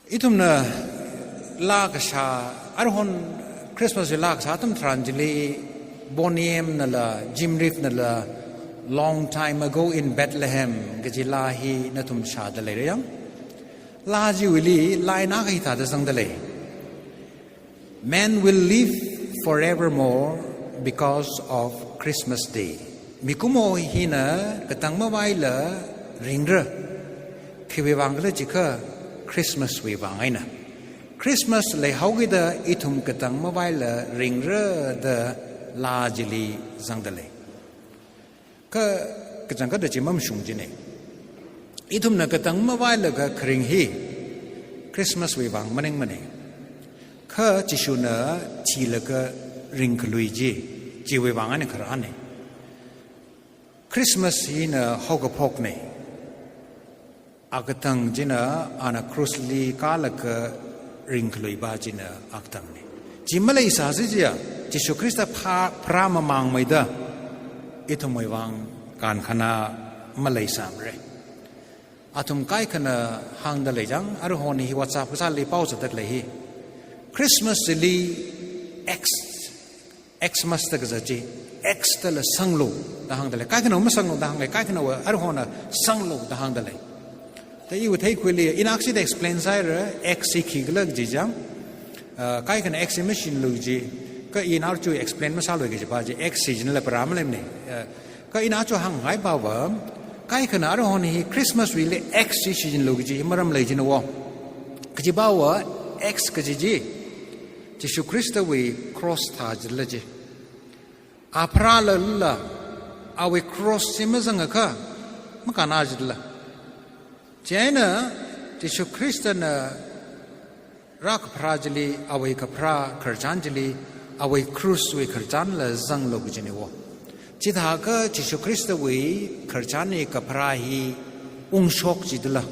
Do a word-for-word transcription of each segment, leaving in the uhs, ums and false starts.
Ithumna laa kashā, aruihon Christmas laa kashā atam tharan chili, Boney M nala, Jim Reeves nala, "Long Time Ago in Bethlehem" kaji laa hi nathum shāda leira yang. Laa chiwuili, laa eina hithāda zangda lei. "Man will live forevermore because of Christmas Day." Mikumo hina katang mavaila ringra. Khiwui vang khala jiakha Christmas wui vang eina. Christmas leihaokida ithum katang mavaila ringra da laa chili zangda lei. Kha kachangkhatta chi mamashung jina. Ithumna katang mavailaga kharing hi Christmas wui vang maningmana. Kha Jishuna thilaga ringkhalui chi, chiwui vang eina kharāna. Christmas hina haokaphokna. Akatang china ana crossli kālaga ringkhaluipa china akatangna. Chi maleisāsi jiakha, Jishu Khrista pha-, pharā mamangmeida ithumwui vang kankhana maleisāmara. Athum kaikhana hāngda lei chang, aruihon hi WhatsApp kasāli pao zatda lei hi. Christmas chili X Xmas da kazat chi, X dala sanglu da hāngda lei. Kaikhanava masanglu da hānga, kaikhanava aruihona sanglu da hāngda lei. Da iwui theikhuili, ina akhashida explain sāhaira, X hi khikhala kaji chang. Ah, kaikhana X hi mashinlu kaji, kha ina aja explain masālui kajipa chi, X hi chila para maleimana. Ah, kha ina aja hāngngai pava, kaikhana aruihon hi Christmas wuili X hi shinlu kaji maram lei jina wo. Kajipava, X kaji chi Jishu Khristawui cross thā jila chi. A pharālala, awui cross chi mazangakha, makānna jila. Chieina, Jishu Khristana rākapharā chili, awui kapharā khararchan chili, awui crosswui khararchanla zanglu kajina wo. Chithākha Jishu Khristawui khararchanwui kapharā hi ungshok jila.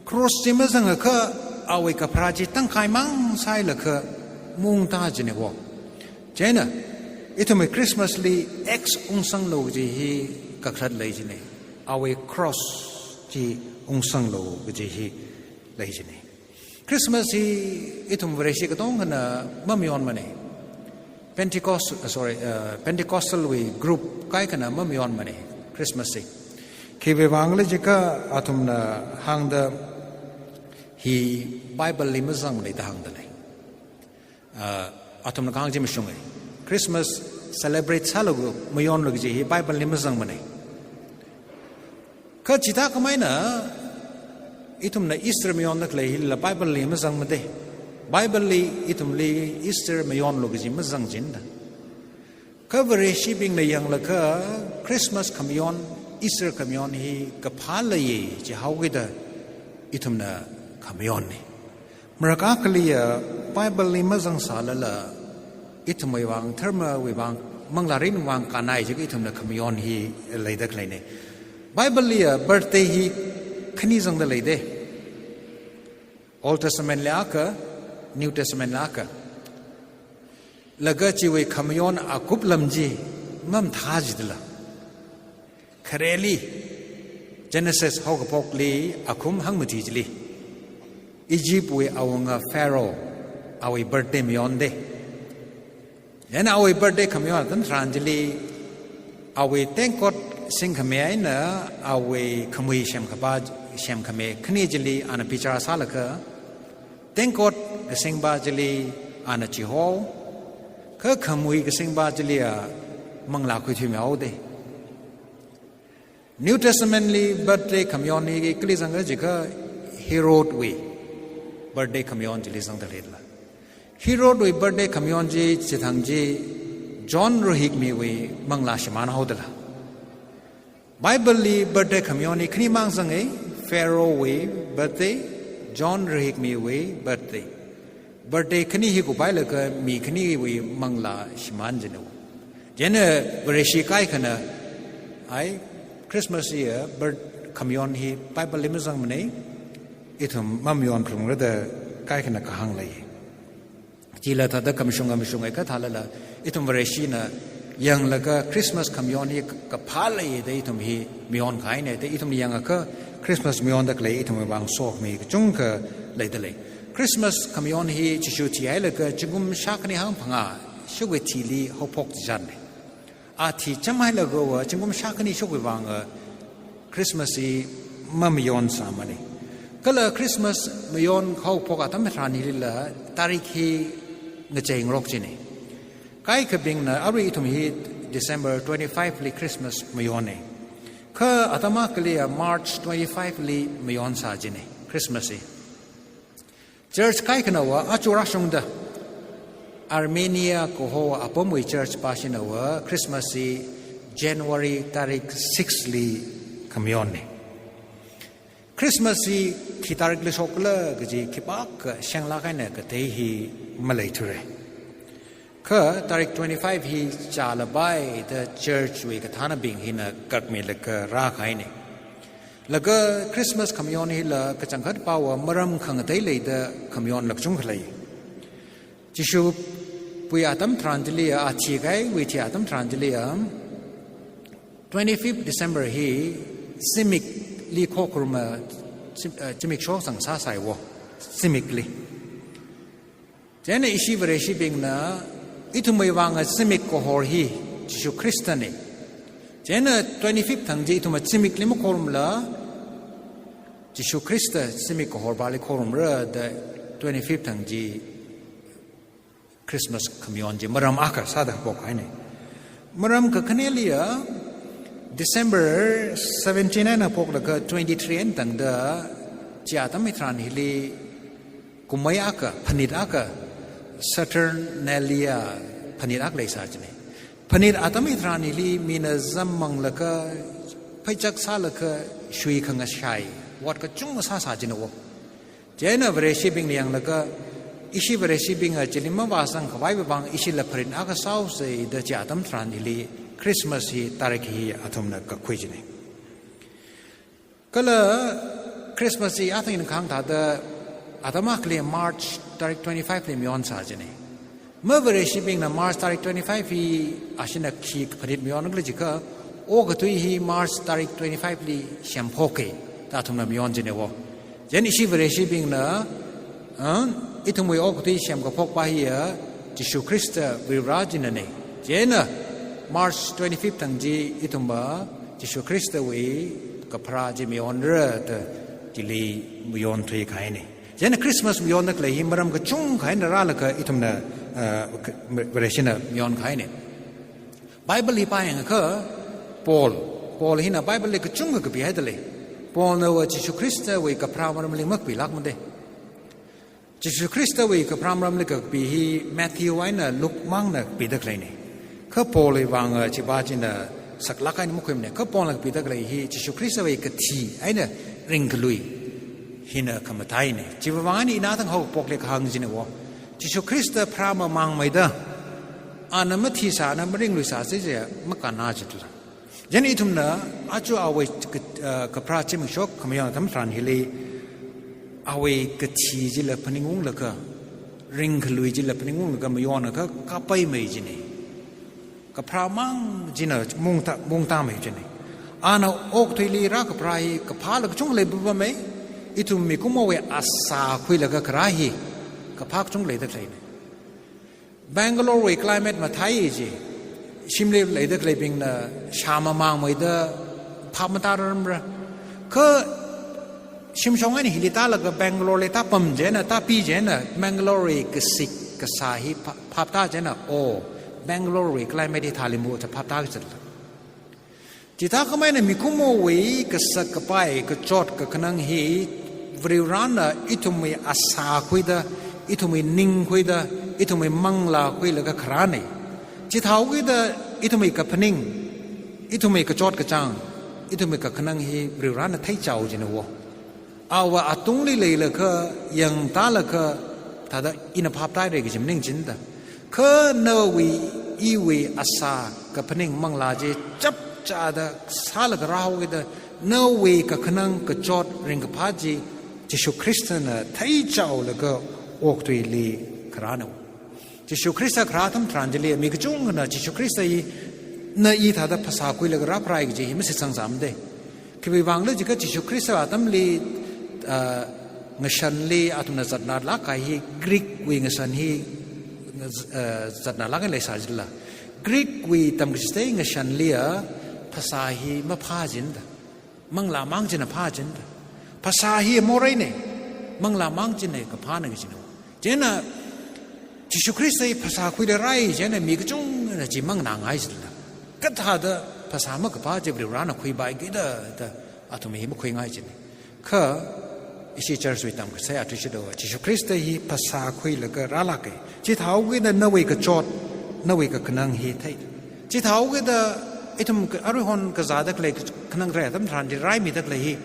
Cross chi mazangakha awui kapharā chi tangkhaimang sāhailaga maungta jina wo. Chieina, ithumwui Christmas li X ungsanglu kaji hi kakhalat lei jina. Awui cross chi ungsanglu kaji hi lei jina. Christmas hi ithum Vareshi katongana mamayonmana. Pentecost, uh, sorry, uh, Pentecostal wui group kaikhana mamayonmana Christmas hi. Khiwui vang khala jiakha athumna hāngda hi Bible li mazangmana da hāngda lei. Uh, athumna kahāng chi mashunga. Christmas celebrate sālu, mayonlu kaji hi Bible li mazangmana. Kha chithākhameina, ithumna Easter mayonda khalei hila Bible li mazangmada. Bible li ithumli Easter mayonlu kaji mazangchingda. Kha Vareshibingna yanglaga Christmas khamayon, Easter khamayon hi kaphā leiya jihaokida ithumna khamayonna. Marākha akhaliya Bible li mazangsālala, ithumwui vang, dharmawui vang, manglārinwui vang kānnai jiakha ithumna khamayon hi leida khaleina. Bible liya birthday hi khani zangda leida. Old Testament li akha, New Testament li akha. Laga chiwui khamayon akup lam chi mamathā jila. Khareli, Genesis haokaphokli akhum hangmati chili, Egypt wui awunga Pharaoh, awui birthday mayonda. Chieina awui birthday khamayon atam tharan chili, awui tengkot singkhami eina awui khamui semkapa, semkhami khani chili ana bichar sālaga, tengkot kasingpa chili ana chihao, kha khamui kasingpa chiliya manglā khuithuimihaoda. New Testament li birthday khamayon hi kali zanga jiakha Herod wui birthday khamayon chili zangda leila. Herod wui birthday khamayon chi chithang chi John Rahikmiwui manglā shimānhaodala. Bible li birthday khamayon hi khanimang zanga, Pharaoh wui birthday, John Rahikmiwui birthday. Birthday khani hi kuphailaga mi khaniwui manglā shimān jina. Chieina Vareshi kaikhana, ai, Christmas hi, birth khamayon hi Bible li mazangmana, ithum mamayonphalungra da kaikhana kahāng lei. Chila thāda khamashung khamashung eikha thālala, ithum Vareshina yanglaga Christmas khamayon hi kaphā leiya da ithum hi mayon kahaina da ithum yangakha Christmas mayonda khalei ithumwui vang sokhami kachungkha leidalei. Christmas khamayon hi Jishu thihailaga zingkum shākhani hangphangā shāwui thili haophok chichanne. A thichamhailaga va zingkum shākhani shāwui vang, a, Christmas hi mamayonsāmane. Kala Christmas mayon haophok atam tharan hilila tarik hi ngacheingarok chine. Kaikhabingna arui ithum hi December twenty-five li Christmas mayonne. Kha atam akhali a March twenty-five li mayonsā chine, Christmas hi. Church kaikhanava aja rāshungda, Armenia kaho apamwui church pāshinava Christmas hi January tarik six li khamayonne. Christmas hi khi tarikli shokkhala kaji khipākha shenglāk eina katei hi maleithura. Kha tarik twenty-five hi chālapai da church wui kathānabing hina kakmilaga rākahaine. Laga Christmas khamayon hila kachangkhatpava maram khangatei leida khamayonla kachungkha lei. Jishuwui atam tharan chili a, a thikahaiwui thi atam tharan chili a, twenty-fifth December hi zimikli khokharuma, zim-, eh, zimiksho zangsāsai wo, zimikli. Chieina ishi Vareshibingna ithumwui vang a zimik kahor hi Jishu Khristane. Chieina twenty-fifth thang chi ithum a zimikli makhorum la, Jishu Khrista zimik kahor pāli khorumra da twenty-fifth thang chi Christmas khamayon chi maram akha sāda phokhaine. Maram kakhaneli a, December seventeen eina phoklaga twenty-three eina tangda, chi atam hitharan hili kumei akha, phanit akha, Saturnalia phanit akha leisā chine. Phanit atam hitharan hili mina zammanglaga, pheichak sālaga, shui khangashai, ot kachungkha sāsā chine wo. Chieina Vareshibingna yanglaga, ishi Vareshibing a chili mavāzangkhavai vang ishila phanit akha sāusei da chi atam tharan hili Christmas hi tarik hi athumna kakhui chine. Kala Christmas hi athang eina kahāng thāda atam akhali March tarik twenty-five li mayonsā chine. Ma Vareshibingna March tarik twenty-five hi ashina khi phanit mayon khala jiakha, okathui hi March tarik twenty-five li shemphoke da athumna mayon chine wo. Chieina ishi Vareshibingna, ah, ithumwui okathui shemkaphokpa hi a, Jishu Khrista Varivarā chinane. Chieina March twenty-fifth thang chi ithumva Jishu Khristawui kapharā chi mayonra da chili mayonthuikahaine. Chieina Christmas mayonda khalei hi maram kachungkha eina rālaga ithumna, ah, k-, Vareshina mayonkahaine. Bible hi pāyangakha Paul, Paul hina Bible li kachungkha kapihaidalei. Paulna va Jishu Khristawui kapharā maramli makapilākmade. Jishu Khristawui kapharā maramli kakapi hi Matthew eina Luke mangna kapida khaleine. Kha Paulwui vang a chiva china saklāk eina makhuimane. Kha Paulna kapida khalei hi Jishu Khristawui kathi eina ringkhalui hina khamataine. Chiwui vang eina ina athang haophokli kahāng chine wo. Jishu Khrista pharā mamangmeida, ana mathisā, ana maringluisā chi chi makannā chi tu. Chieina ithumna aja awui ka-, ah, kapharā zimiksho khamayon atam tharan hili awui kathi chila phaningunglaga, ringkhalui chila phaningunglaga mayonakha kapaimei chine. Kapharā mang china mungta, mungtamei chine. Ana okathuili rākapharā hi kaphāla kachungkha leipapamei, ithum mikumowui asā khuilaga kharā hi kaphā kachungkha leida khaleine. Bangalore wui climate mathāi ji, shimli leida khaleibingna shā mamangmeida phap matāramra. Kha shimshong eina hili tālaga Bangalore li tāpam chieina, tāpi chieina, Bangalore wui kasik kasā hi pha-, phaptā chieina, oh, Bangalore wui climate hi thāli mu da phaptā kachila. Chithākhamei eina mikumowui kasak kapai, kachot kakhanang hi Varivarana ithumwui asā khuida, ithumwui ning khuida, ithumwui manglā khuilaga kharāne. Chithāhaokida ithumwui kaphaning, ithumwui kachot kachāng, ithumwui kakhanang hi Varivarana theichao jina wo. Awui atungli leilaga, yangtālaga, thāda ina phaptāhaira kaji maningchinda. Kha nawui, iwui asā kaphaning manglā chi chapchāda sālaga rāhaokida, nawui kakhanang kachot ringkaphā chi Jishu Khristana theichaolaga okathuili kharāna. Jishu Khrista kharā atam tharan chili mi kachungkhana Jishu Khrista hi na i thāda phasā khuilaga rāpharai kaji hi mashitsangsāmade. Khiwui vangla jiakha Jishu Khrista atamli, ah, ngashanli athumna zatnalāk kahai hi Greek wui ngashan hi, ah, zatnalāk leisā jila. Greek wui tamkachithei ngashanli a phasā hi maphā jin da. Manglā mang china phā jin da. Phasā hi moreina, manglā mang china kaphāna kajina. Chieina Jishu Khrista hi phasā khuida rai, chieina mi kachungana chi manganāngai jila. Kathāda phasā makaphā chi Varivarana khuipaiki da, da athum hi makhuingai jina. Kha ishi church wui tamkachithei athishida Jishu Khrista hi phasā khuilaga rālāka. Chithāhaokida nawui kachot, nawui kakhanang hi thei. Chithāhaokida ithum ka-, aruihon kazāda khalei khanang tharan atam tharan chi raimida khalei hi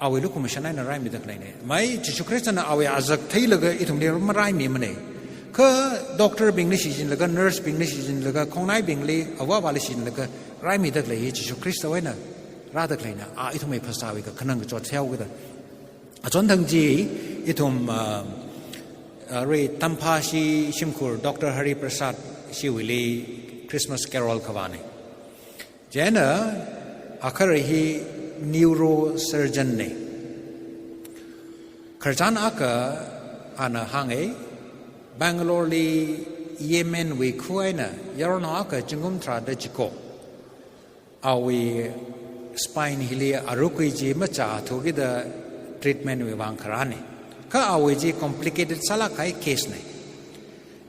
awui lukhamashan eina raimida khaleina. Mai Jishu Khristana awui azak theilaga ithumli maraimimana. Kha doctor bingli shichinlaga, nurse bingli shichinlaga, khongnaibingli, avāvāli shichinlaga raimida khalei hi Jishu Khrista eina rāda khaleina. A ithumwui phasāwui kakhanang kachot theihaokida. Achon thang chi ithum, ah, ah, rui Tamphashi shimkhur Doctor Hari Prasad shiwuili Christmas carol kavāna. Chieina agahara hi neurosurgeon na. Khararchan akha ana hānga, Bangalore li Yemen wui khu eina yaronao akha zingkum tharāda chiko, awui spine hili arukui chi machāthukida treatment wui vang kharāna. Kha awui chi complicated sālāk kahai case na.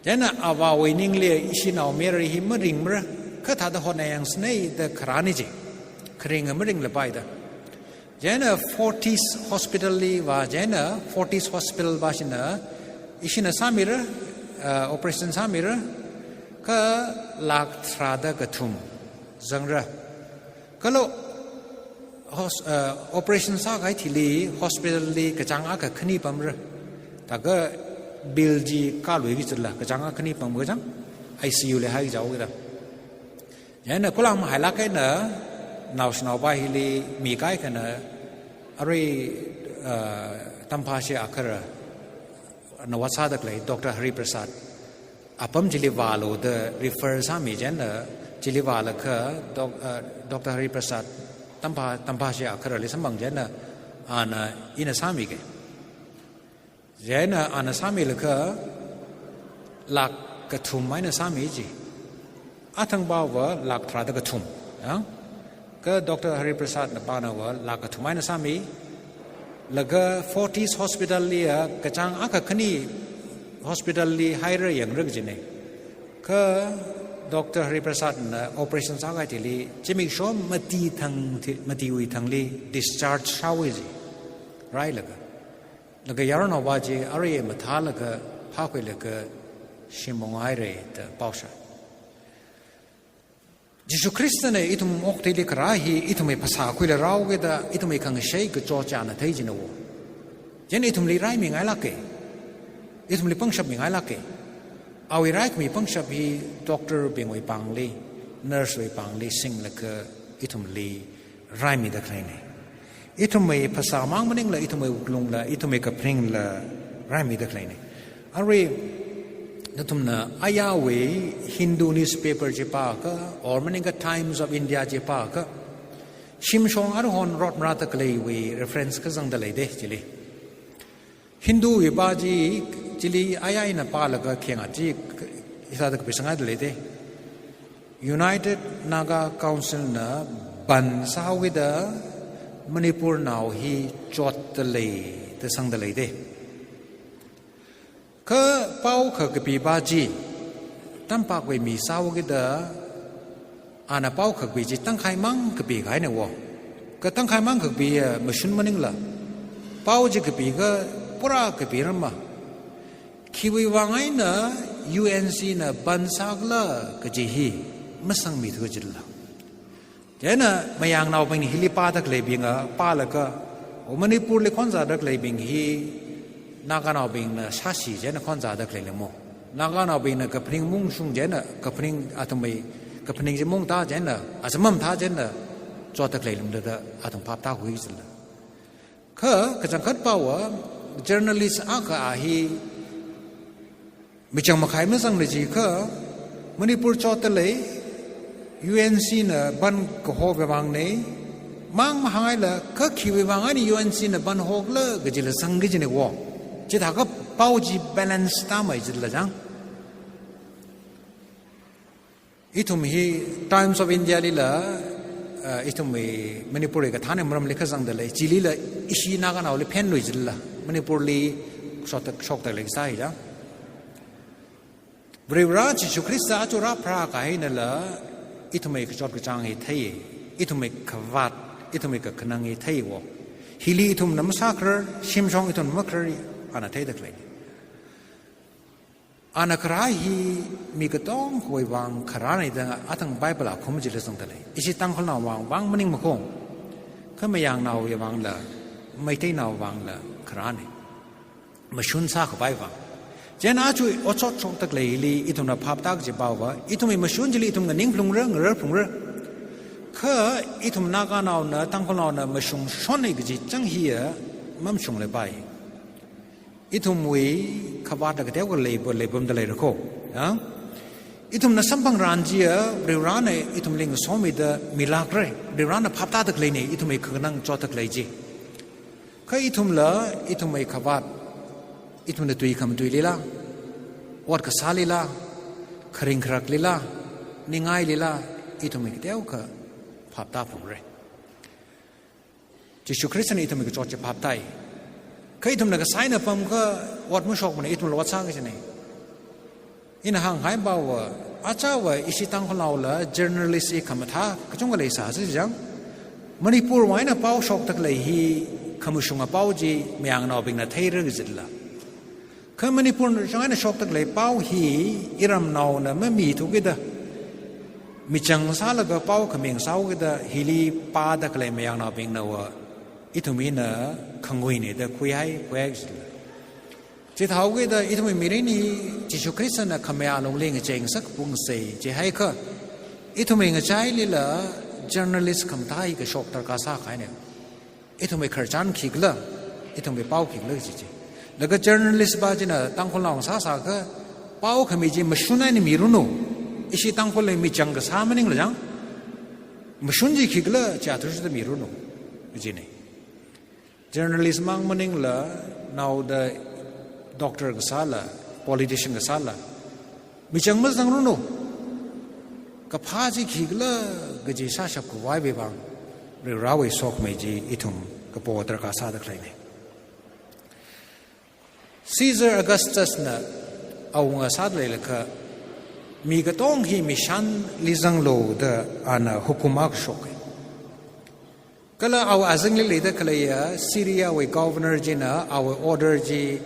Chieina avāwui ningli ishinao Mary hi maringmara, kathāda hotnā yangsāna da kharāna chi. Kharinga maringlapai da. Chieina Fortis Hospital li vā, chieina Fortis Hospital vāshina, ishina sāmira, ah, operation sāmira, kha lakh tharāda kathum zangra. Kala hos-, ah, operation sākahai thili hospital li kachāng akha khani pamra. Thākha bill chi kāluiki jila, kachāng akha khani pam kachāng I C U li haikajao kida. Chieina kulang mahailāk eina naoshinao pa hili mi kaikhana arui, ah, Tamphashi agahara nawat sāda khalei Doctor Hari Prasad apam chili vālu da refer sāmi, chieina chili vālaga Doc-, ah, Doctor Hari Prasad, Tampha-, Tamphashi agaharali samphang, chieina ana ina sāmika. Chieina ana sāmilaga lakh kathum eina sāmi chi. Athangpava lakh tharāda kathum, ya. Kha Doctor Hari Prasad na pana va lakh kathum eina sāmi. Laga Fortis Hospital li a kachāng akha khani hospital li haira yangra kajina. Kha Doctor Hari Prasad na operation sākahai thili zimiksho mati thang thi-, matiwui thangli discharge sāhaowa ji. Railaga. Laga yaronao pa chi arui mathālaga phākhuilaga shim maunghaira da pao shāi. Jishu Khristana ithum okathuili kharā hi ithumwui phasā khuilaga rāhaokida ithumwui khangashei kachot chi ana thei jina wo. Chieina ithumli raimingailāka. Ithumli pangshap mingailāka. Awui raikhami pangshap hi doctor bingwui pāngli, nurse wui pāngli singlaga ithumli raimida khaleina. Ithumwui phasā mang maningla, ithumwui wuklungla, ithumwui kaphaningla raimida khaleina. Arui nathumna ayāwui Hindu newspaper chi pākha, or maningakha Times of India chi pākha, shimshong aruihon rot marāda khaleiwui reference kazangda leida chili. Hindu wui pa chi chili ayā eina pālaga khenga chi hithāda kapisanghaida leida. United Naga Council na ban sāhaokida Manipur nao hi chotda lei da sangda leida. Kha pao kha kapi pa chi, tampakvei mi sāhaokida ana pao kha kapi chi tangkhai mang kapi kahaina wo. Kha tangkhai mang kapi ya mashun maningla, pao chi kapi kha pura kapi rama. Khiwui vang eina U N C na ban sākhala kaji hi masangmithu jila. Chieina mayangnaobing hili pāda khaleibing a pālaga, o Manipur li khonzāda khaleibing hi Naganaobingna sāshi chieina khonzāda khalei lemo. Naganaobingna kaphaning maungshung chieina kaphaning athumwui kaphaning chi maungtā chieina, achāmam thā chieina chotda khalei lemda da athum phap tākhui jila. Kha kachangkhat paova journalist akha a hi michang makhai mazangna jiakha Manipur chotda lei, U N C na ban kahowui vangna, Mang mahāngaila, kha khiwui vang eina U N C na ban hokla kajila zangki kajina wo. Chithākha pao chi balance tāmei jila chang. Ithum hi Times of India lila, uh, ithumwui Manipur hi kathāna maramli kazangda lei, chilila ishi Naganaoli phenlui jila, Manipurli shokta, shokta lei sāi chang. Varivara Jishu Khrista aja rāpharā kahainala, ithumwui kachot kachāng hi thei, ithumwui kavāt, ithumwui kakhanang hi thei wo. Hili ithumna masākharar, shimshong ithumna makharar, ana theida khalei. Ana kharā hi mi katongawui vang kharāna da athang Bible akhum chila zangda lei. Ishi Tangkhulnao vang, vang maningmakho. Kha Mayangnaowui vangla, Meiteinao vangla kharāna. Mashun sākhavai vang. Chieina aja otshot shokta khaleili ithumna phaptā kaji paova, ithumwui mashun chili ithum nganing phalungra, ngarar phalungra. Kha ithum Naganaona, Tangkhulnaona mashungshonna kaji chang hiya, mamashunglapai. Ithumwui khavātla kateokha leipa, leipamda leira kho. Ya? Ithumna samphangran chiya, Varivarana ithumli ngasomida milākra, Varivarana phaptāda khaleina, ithumwui kakhanang chotda khalei chi. Kha ithumla, ithumwui khavāt, ithumna tui khamatuilila, ot kasālila, kharing kharaklila, ningailila, ithumwui kateokha phaptā phalungra. Jishu Khristana ithumwui kachot chi phaptāi. Kha ithumna kasā eina pamkha ot mashokmana, ithumla ot sā kajina. Ina hānghai paova, achawa ishi Tangkhulnaola journalist hi khamathā kachungkha leisāsi chang. Manipurwui eina pao shokta khalei hi khamashunga pao chi Mayangnaobingna theira kajila. Kha Manipur chang eina shokta khalei pao hi iramnaona mamithu kida, michang sālaga pao khaming sāhaokida, hili pāda khalei Mayangnaobingna va, ithum hina khanguina da khuihai, khuihai kajila. Chithāhaokida ithumwui mirin hi Jishu Khristana khamayā lungli ngachei ngasak pungsei, chihaikha, ithumwui ngachailila journalist khamathā hi kashok darkar sākahaina. Ithumwui khararchan khikhala, ithumwui pao khikhala kaji chi. Laga journalist pa china Tangkhulnao sāsākha, pao khami chi mashun eina miranu. Ishi Tangkhulli michang kasā maningla chang. Mashun chi khikhala, chi athishurda miranu. Kajina. Journalist mang maningla, naoda doctor kasāla, politician kasāla, michang mazangranu. Kaphā chi khikhala kaji sāshap khavaiwui vang, Varivarawui sokhami chi ithum kapo darkar sāda khaleina. Caesar Augustusna awunga sāda leilakha, mi katonga hi mishanli zanglu da ana hukum akha shoka. Kala awui azingli leida khaleiya Syriawui governor china awui order chi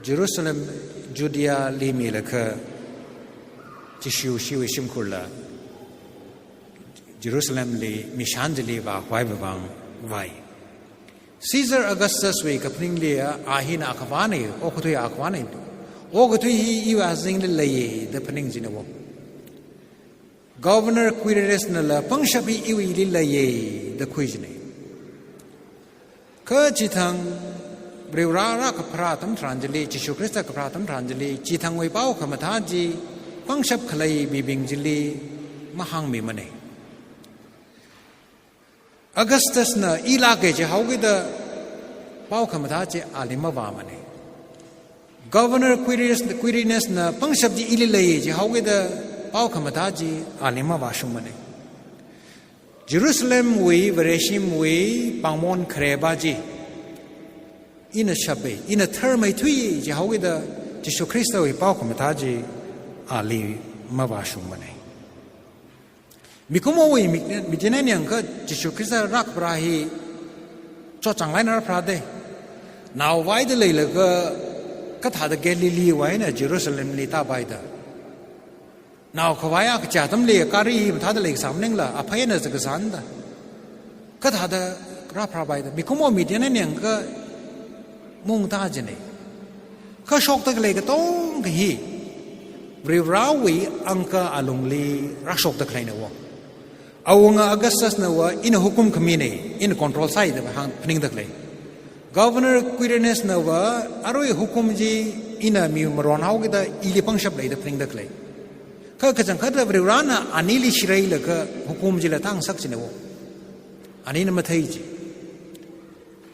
Jerusalem, Judeali milakha, Jishu shiwui shimkhurla Jerusalemli mishan chili vākhavaiwui vang vāi. Caesar Augustuswui kaphaningli a hina akhavāna, okathui akhavāna. Okathui hi iwui azingli leiya da phaning kajina wo. Governor Quiriniusnala pangshap hi iwuili leiya da khui kajina. Kha chithang Varivara rākapharā atam tharan chili, Jishu Khrista kapharā atam tharan chili, chithangwui pao khamathā chi pangshap khalei mibing chili mahāngmimana. Augustusna ilāka jihaokida pao khamathā chi ali mavāmana. Governor Quirinius, Quiriniusna pangshap chi ili lei jihaokida pao khamathā chi ali mavāshungmana. Jerusalemwui Vareshimwui pāngmon khareba chi ina shapa, ina tharmeithuiya jihaokida Jishu Khristawui pao khamathā chi ali mavāshungmana. Mikumowui mik-, mitin eina yangakha Jishu Khrista rākapharā hi chotchānglāk eina rāpharāda. Naovaida leilaga kathāda Galileewui eina Jerusalemli tāpaida. Naokhavai akha kaja atamli gari hi mathāda leikasā maningla, aphei eina zatkasāna da. Kathāda rāpharāpaida. Mikumo mitin eina yangakha maungtā kajina. Kha shokda khalei katonga hi Varivarawui angka alungli rāshokda khaleina wo. Awunga Augustusna va ina hukum khamina, ina control sāi da hāng phaningda khalei. Governor Quiriniusna va arui hukum chi ina mi maronhaokida ili pangshap lei da phaningda khalei. Kha kachangkhatta Varivarana anili shireilaga hukum chila tāngasak kajina wo. Anina mathei ji.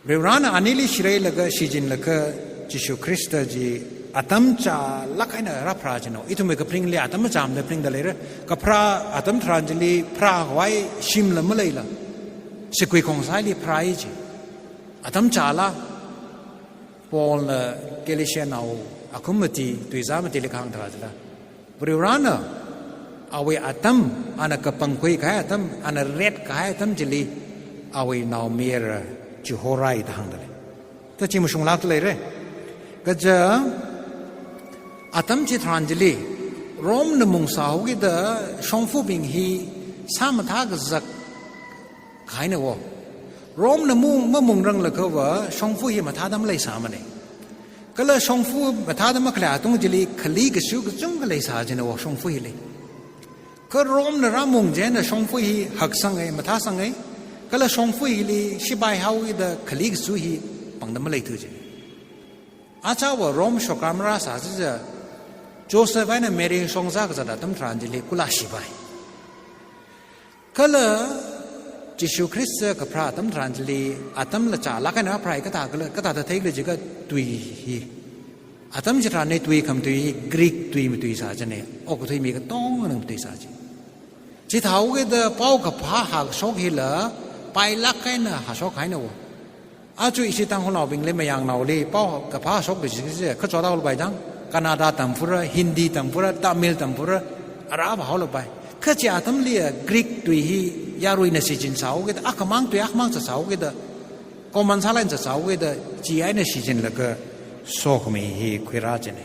Varivarana anili shireilaga, shichinlaga, Jishu Khrista chi atam chālāk eina rāpharā jino. Ithumwui kaphaningli atam chāmda phaningda leira. Kapharā atam tharan chili pharākhavai shimla maleila, sigui khongsāli pharāi ji. Atam chāla, Paulna Galatianao akhum mati, tuizā matili kahāng tharan chila, Varivarana awui atam, ana kapangkhui kahai atam, ana retkahai atam chili, awui naomayara chihorai da hāngda lei. Kha chi mashunglākda leira. Kaja atam chitharan chili, Romena mungsāhaokida shongfabing hi sāmathā kazak kahaina wo. Romena mung, mamungranglakhava shongfa hi mathāda maleisāmana. Kala shongfa mathāda makhalei atung chili khali kasu kachungkha leisā jina wo shongfa hili. Kha Romena rāmung chieina shongfa hi haksanga, mathāsanga. Kala shongfa hili shipai haokida khali kasu hi pangda maleithu jina. Achāva Rome shokra marāsā chiakha, Joseph eina Mary shongzā kazat atam tharan chili kula shipai. Kala Jishu Khrista kapharā atam tharan chili, atamla chālāk eina pharāi, kathā kala, kathāda theikhala jiakha tui hi. Atam chitharanli tui khamathei hi Greek tui matuisā jina, okathui mi katongana matuisā ji. Chithāhaokida paokaphā hāshok hila pailāk eina hāshok kahaina wo. Aja ishi Tangkhulnaobingli, Mayangnaoli paokaphā shokda chi chi, kachot haolapai chang, Kannada tamphura, Hindi tamphura, Tamil tamphura, ara pāhaolapai. Kha chi atamli Greek tui hi yaruina shichinsāhaokida, akhamang tui akhamang zatsāhaokida, common sālāk eina zatsāhaokida, chi eina shichinlaga sokhami hi khuirā jina.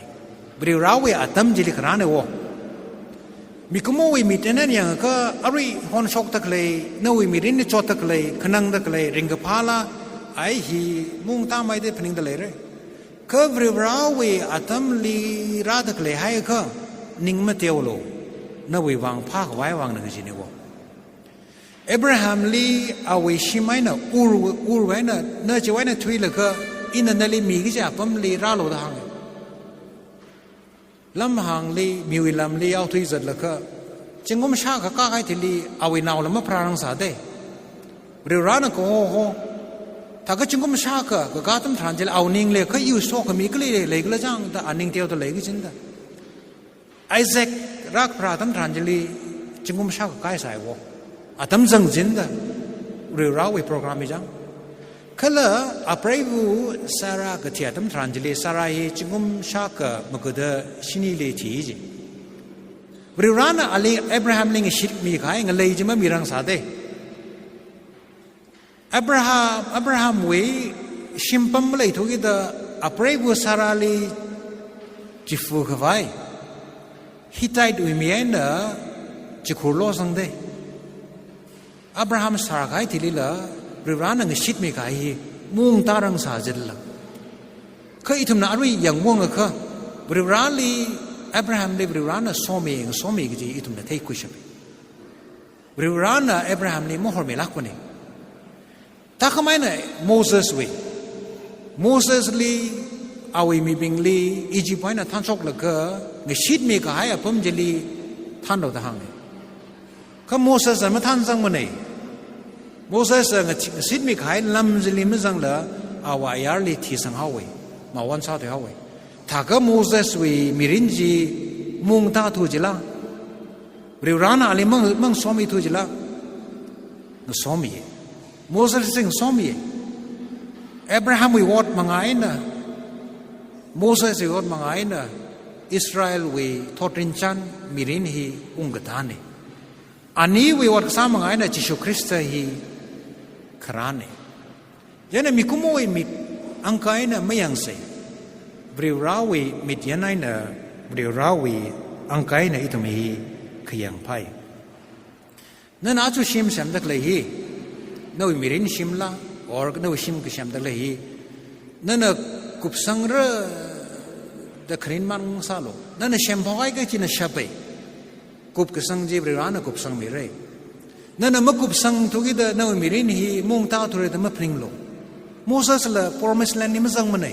Varivarawui atam chili kharāna wo. Mikumowui mit eina yangakha, arui honshokda khalei, nawui mirinli chotda khalei, khanangda khalei ringkaphāla, ai hi maungtāmei da phaningda leira. Kha Varivarawui atamli rāda khalei haiakha, ning mateolu. Nawui vang phākhavai vangna kajina wo. Abrahamli awui shim eina Ur, Ur eina, na chiwui eina thuilaga, ina nali miki kaji apamli rālu da hānga. Lamhāngli, miwui lamli yaothui zatlaga, zingkum shākha kakā kahai thili awui naola mapharārangsāda. Varivarana kaho ho. Thākha zingkum shākha kakā atam tharan chili awui ningli kha iwui sokhami kali leikhala chang da aning teoda lei kajina da. Isaac rākapharā atam tharan chili zingkum shākha kakā sāi wo. Atam zangchinda, Varivarawui program hi chang. Kala apreiva Sarah kathi atam tharan chili, Sarah hi zingkum shākha magada shinili thi ji. Varivarana ali Abrahamli ngashitmi kahai ngalei chi mamirangsāda. Abraham, Abrahamwui shimpam maleithukida apreiva Sarahli chifa khavai Hittitewui mi eina chikhurlo sangda. Abraham sākahai thilila, Varivarana ngashitmi kahai hi maungtārangsā jilala. Kha ithumna arui yangvāngakha, Varivarali, Abrahamli Varivarana somi, ngasomi kaji ithumna theikhuishap. Varivarana Abrahamli mahormilākpana. Thākhameina Moseswui. Mosesli awui mibingli Egyptwui eina thanshoklaga ngashitmi kahai apam chili thanlu da hānga. Kha Mosesna mathansangmana. Mosesna ngashi-, ngashitmi kahai lam chili mazangla awui ayarli thisanghaowa. Mawon sāthuihaowa. Thākha Moseswui mirin chi maungtāthu jila. Varivarana ali mang, mangasomithu jila. Ngasomiya. Mosesli ngasomiya. Abrahamwui ot manga eina, Moseswui ot manga eina, Israelwui thotrinchān mirin hi ungkatāna. Aniwui ot kasā manga eina Jishu Khrista hi kharāna. Chieina mikumowui mit angkai eina mayangsa. Varivarawui mityan eina, Varivarawui angkai eina ithum hi khayangpai. Nana aja shim semda khalei hi, nawui mirin shimla, or nawui shim kasemda khalei hi, nana kupsangra da kharing mang sālu. Nana semphok kahai kachina shapai. Kupkasang chi Varivarana kupsangmira. Nana makupsangthukida nawui mirin hi maungtāthura da maphaninglu. Mosesla Promised Land li mazangmana.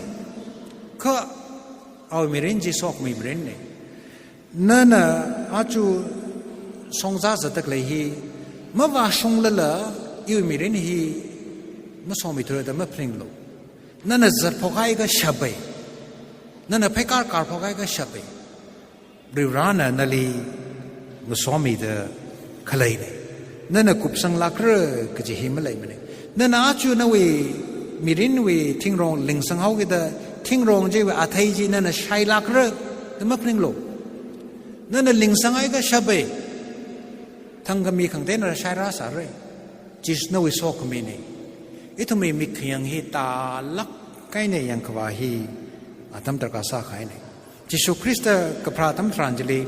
Kha awui mirin chi sokhami mirinna. Nana aja shongzā zatda khalei hi, mavāshunglala, iwui mirin hi masomithura da maphaninglu. Nana zatphok kahai kashapei, nana pheikar karphok kahai kashapei, Varivarana nali masomida khaleina. Nana kupsanglākra kaji hi maleimana. Nana aja nawui mirinwui thingrong lingsanghaokida, thingrong chiwui athei chi nana shailākra da maphaninglu. Nana lingsang kahai kashapei, thangkhami khangateina shairāsāra. Chi nawui sokhamina. Ithumwui mik khayang hi tālāk eina yangkhavā hi atam darkar sākahaina. Jishu Khrista kapharā atam tharan chili,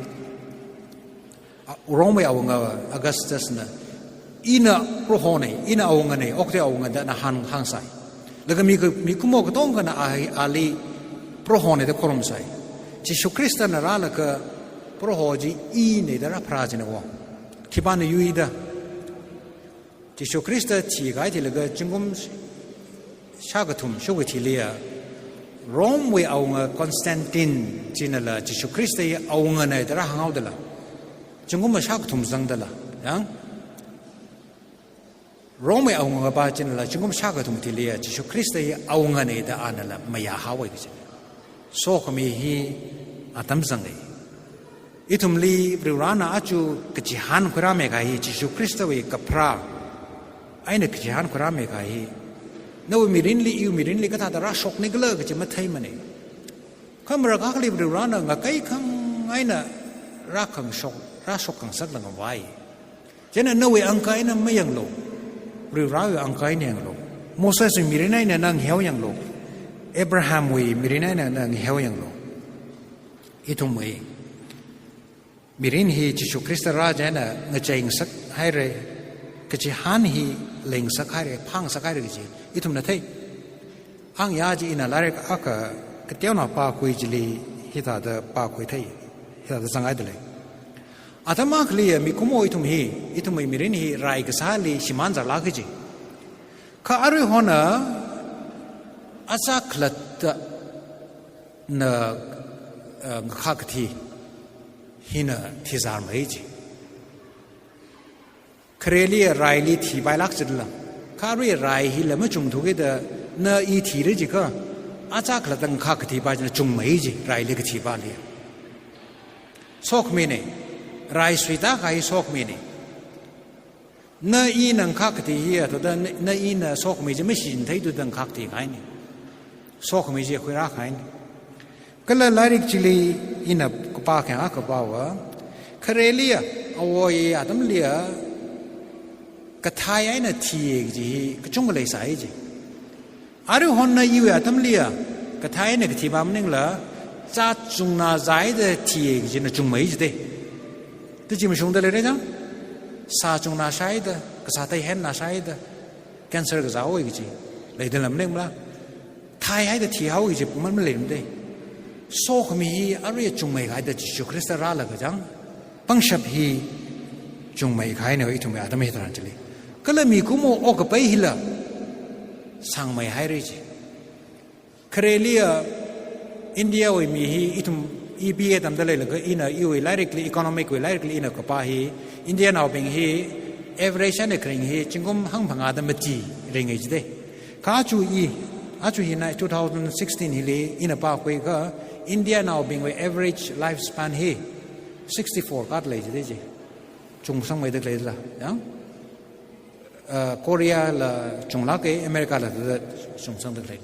a, Rome awunga Augustus na, "Ina Prohona, ina awungana, okathui awunga," da ana hāng, hāngsai. Laga mi ka, mikumo katongana a, ali Prohona da khorumsai. Jishu Khristana rālaga Proho chi ina da rāpharā china wo. Khipāna yuida? Jishu Khrista thikahai thilaga zingkum shākathum shokathuiliya, Rome wui awunga Constantine chinala Jishu Khrista hi awungana da rāhānghaodala, zingkum shākathum zangdala, yang? Rome wui awungapa chinala zingkum shākathum thuiliya Jishu Khrista hi awungana da anala mayāhaowa kaji. Sokhami hi atam zanga. Ithumli Varivarana aja kachihān khuirāmi kahai hi Jishu Khristawui kapharā eina kachihān khuirāmi kahai hi nawui mirinli, iwui mirinli kathāda rāshoknikhala kaji matheimana. Kha marākha akhali Varivarana ngakai khang eina rākhangshok, rāshok khangasak langkhavai. Chieina nawui angka eina mayanglu, Varivarawui angka eina yanglu. Moseswui mirin eina na ngaheo yanglu, Abrahamwui mirin eina na ngaheo yanglu. Ithumwui mirin hi Jishu Khrista rā chieina ngacheingasak haira, kachihān hi leingasak haira, phāngasak haira kaji ithumna thei. Ang ya chi ina lairik akha kateonao pākhui chili hithāda pākhui thei, hithāda zanghaida lei. Atam akhaliya mikumo ithum hi, ithumwui mirin hi rai kasāli shimānzālāk kaji. Kha aruihona achā khalatta na, eh, ngakhā kathi hina thizārmei ji. Khareli raili thipailāk chitla, kha arui rai hila machungthukida na i thira jiakha, achā khalatta ngakhā kathipā china chungmei ji, raili kathipāli. Sokhamina, rai suitākahai sokhamina. Na ina ngakhā kathi hi athāda na, na ina sokhami chi mashichinthei thuda ngakhā kathi kahaina. Sokhami chi khuirākahaina. Kala lairik chili ina kapā khayang akha pāva, khareliya, awo-ayi atamliya kathai eina thiya kaji hi kachungkha leisai ji. Aruihon na iwui atamliya kathai eina kathipā maningla, sā chungnā sāhaida thiya kajina chungmei jide. Tuchi mashungda leira chang? Sā chungnā sāhaida, kasā theihenna sāhaida, cancer kazāhaowa kaji leidala maningmala? Thaihaida thihaowa kaji pāngman maleimade. Sokhami hi aruiya chungmeikahaida Jishu Khrista rālaga chang, pangshap hi chungmeikahaina ithumwui atam hitharan chili. Kala mikumo okkapai hila sāngmeihaira ji. Khareliya Indiawui mi hi ithum, i B A tamda leilaga ina iwui lairikli, economic wui lairikli ina kapā hi, Indianaobing hi average eina kharing hi zingkum hangphangāda mati ringa jide. Kha aja i, aja hina two thousand sixteen hili ina pākhuiakha, Indianaobingwui average lifespan hi sixty-four kāda lei jide ji. Chungsangmeida leila, yang? Uh, Korea la chunglāka, America la thāda chungsangda lei.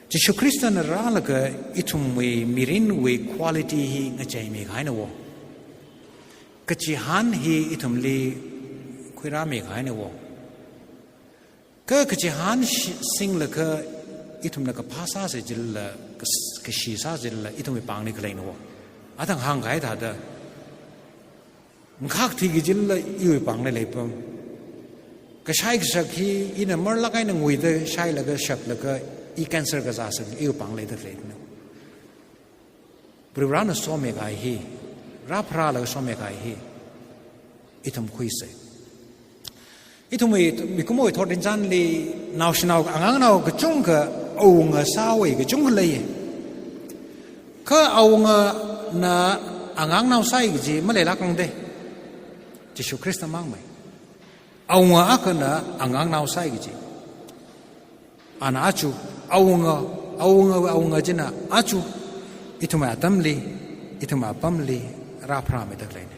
Jishu Khristana rālaga ithumwui mirinwui quality hi ngacheimeikahaina wo. Kachihān hi ithumli khuirāmeikahaina wo. Kha kachihān shi-, singlaga ithumna kaphā sāsa jilala, kas-, kashi sāsa jilala, ithumwui pāngli khaleina wo. Athang hāngkahai thāda, ngakhā kathi kajilala iwui pāngli leipam? Kashai kashak hi ina marlāk eina nguida shailaga shaplaga i cancer kazāsa iwui pāngli leida khaleina. Varivarana someikahai hi, rāpharālaga someikahai hi ithum khuisa. Ithumwui mikumowui thotrinchānli naoshinao, angangnao kachungkha awunga sāhaowa kachungkha leiya. Kha awungana angangnao sāi kaji maleilākmangde. Jishu Khrista mangmei. Awunga akhana angangnao sāi kaji. Ana aja, awunga, awunga, awunga china aja, ithumwui atamli, ithumwui apamli, rāpharāmida khaleina.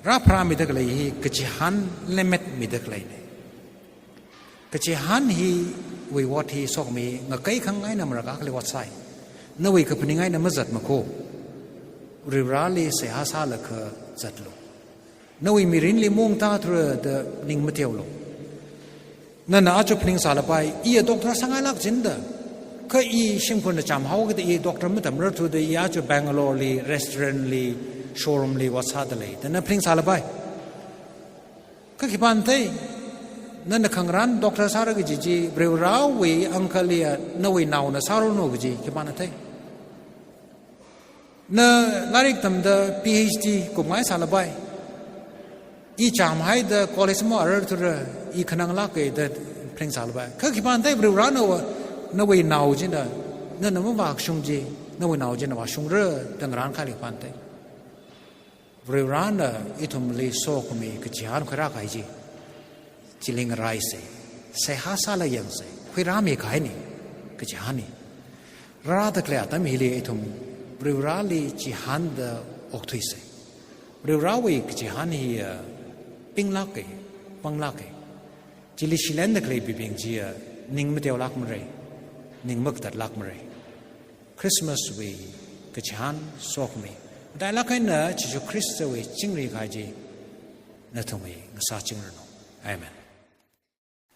Rāpharāmida khalei hi kachihān lemmet mida khaleina. Kachihān hiwui ot hi sokhami ngakai khangai eina marākha khalei ot sāi. Nawui kaphaning eina mazatmakho. Varivarāli seihā sālaga zatlu. Nawui mirinli maungtāthura da ning mateolu. Nana aja phaning sālapai, iya doctor sāngailāk jin da. Kha i shimkhurna chāmhaokida i doctor matamrarthuda i aja Bangalore li, restaurant li, showroom li ot sāda lei. Da na phaning sālapai. Kha khipāna thei, nana khangarān doctor sāra kaji chi, Varivarāwui ankhaliya nawui naona sāranu kaji, khipāna thei. Na lairik tamda P H D kupngai sālapai. I chāmhaida college mararthura, i khananglāka da phaning sālapai. Kha khipāna thei Varivarāna va, nawui nao china, nana mavāshung chi, nawui nao china vāshungra da ngarānkahai khipāna thei. Varivarāna ithumli sokhami kachihān khuirākahai chi, chili ngaraisa, seihā sālaga yangsa, khuirāmikahaina, kachihānna. Rāda khalei atam hili ithum Varivarāli chihānda okthuisa. Varivarāwui kachihān hi, ah, pinglāka, panglāka. Chili shilenda khaleibing chi, ah, ning mateolākmara, ning makatātlākmara. Christmas wui kachihān sokhami. Matailāk eina Jishu Khristawui chingri kahai chi nathumwui ngasāchingranu. Amen.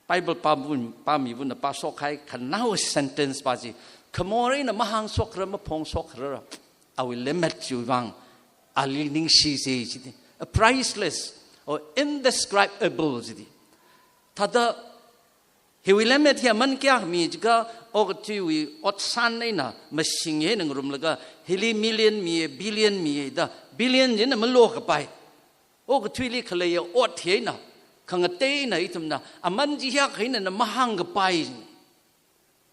Bible pābing, pāmibingna pāshokhai khanao sentence pa chi, khamor eina mahāngshokra, maphongshokra, awui lemmet chiwui vang ali ningshisa jida. A priceless or indescribable jida. Thāda hiwui lemmet hi aman kayākha mi jiakha, okathuiwui otsan eina mashing eina ngarumlaga, hili million miya, billion miya da, billion china malokapai. Okathuili khaleiya ot hi eina, khangatei eina ithumna, aman chi hiyākha eina na mahāngkapai.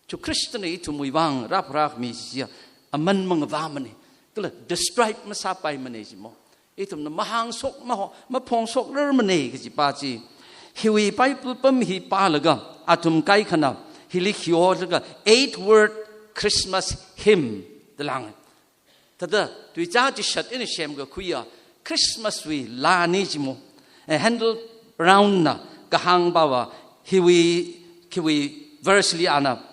Jishu Khristana ithumwui vang rāpharākhami chi chiya, aman mangavāmana. Kala describe masāpaimana jimo. Ithumna mahāngshok, maho-, maphongshokrarmana kaji pa chi. Hiwui Bible pam hi pālaga, athum kaikhana, hili khi otlaga, eight word Christmas hymn da lānga. Thāda, tuicha chishat eina semkakhuiya, Christmas wui laana jimo. Eh, Handel Brown na kahāng pava, hiwui, khiwui verse li ana,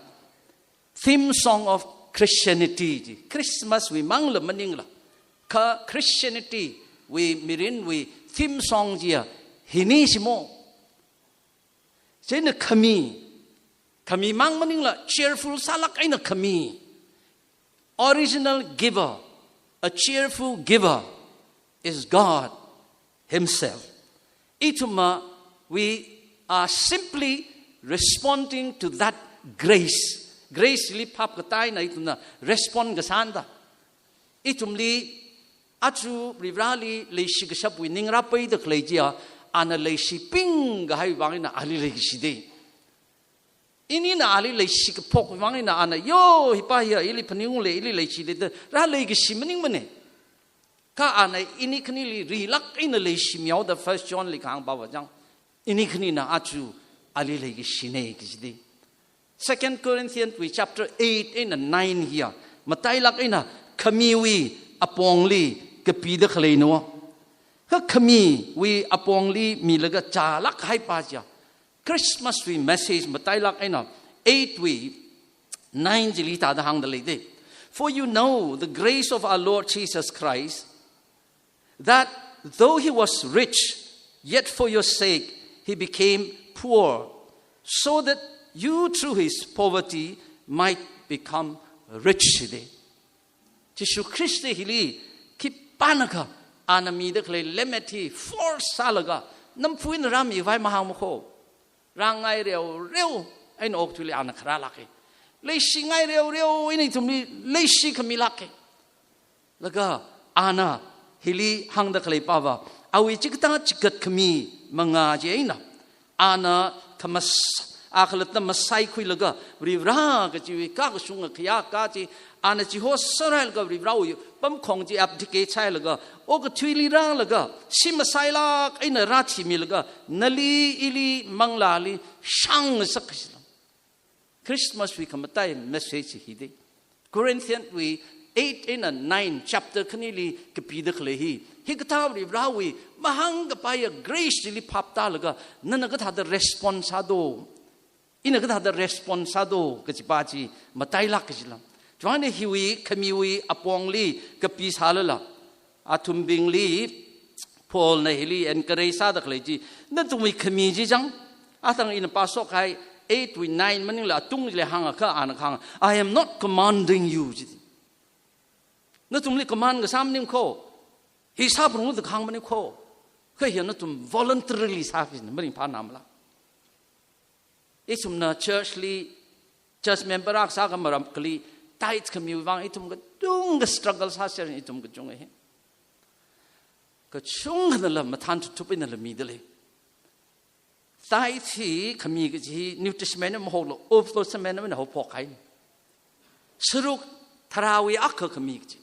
theme song of Christianity ji, Christmas wui mangla maningla, kha Christianity wui mirinwui theme song chiya, hina jimo. Chieina khami, khami mang maningla, cheerful sālāk eina khami. Original giver, a cheerful giver is God Himself. Ithumva, we are simply responding to that grace. Grace li phap katāna ithumna respond kasāna da. Ithumli, aja Varivarāli leishi kashapwui ning rāpaida khalei chiya, ana leishiping kahaiwui vang eina ali leikashida. Inina ali leishi kaphok vang eina ana, yo, hipa hiya ili phaningungla, ili leishida da, rāleikashi maningmana. Kha ana ini khanili rilāk eina leishimihaoda First John li kahāng pava chang, ini khanina aja ali leikashina kajida. Second Corinthians wui chapter eight eina nine hiya, matailāk eina khamiwui apongli kapida khaleina. Kha khamiwui apongli milaga chālāk kahaipa chiya, Christmas wui message matailāk eina eight wui nine chili thāda hāngda leida. For you know the grace of our Lord Jesus Christ, that though he was rich, yet for your sake he became poor, so that you through his poverty might become rich. Jishu Khrista hili khipānakha ana mida khalei lemmet hi force sālaga, namphu eina rāmikhavai mahāngmakho. Rāngai reoreo eina okathuili ana kharālāka. Leishingai reoreo eina ithumli leishikhami lāka. Laga ana hili hāngda khalei pava, awui chikathā chigatkhami mangā chi eina, ana khamas-, a khalatta masaikhuilaga, Varivarā kachiwui kakashunga khayākā chi, Ana chihosa rālaga Varivarāwui pamkhong chi abdicate sālaga, okathuili rālaga, shim masailāk eina rāthimilaga, nali ili manglāli shāngngasak kajila. Christmas wui khamataiya message hi dei. Corinthian wui eight eina nine chapter khanili kapida khalei hi. Hikathā Varivarāwui mahāngkapaiya grace chili phaptālaga, nana kathāda response sādo. Ina kathāda response sādo kajipa chi matailāk kajila. Chivāngna hiwui khamiwui apongli kapi sālala, athumbingli Paulna hili encourage sāda khalei chi, nathumwui khami chi chang, athang ina pāshok kahai eight wui nine maningla atungli hāngakha ana kahāng, "I am not commanding you," ji. Nathumli command kasā maning kho, hi sāphalungda kahāng maning kho, kha hi nathum voluntarily sāki kajina, maringphānamala. Ithumna church li, church member akha sākha maram kali, tithe khamiwui vang ithum katonga struggle sāser, ithum kachunga hi. Kachungkhanala mathān thuthup einala midalei. Tithe hi khami kaji hi New Testament eina mahokla, Old Testament eina haophok kahai. Sharuk tharāwui akha khami kaji.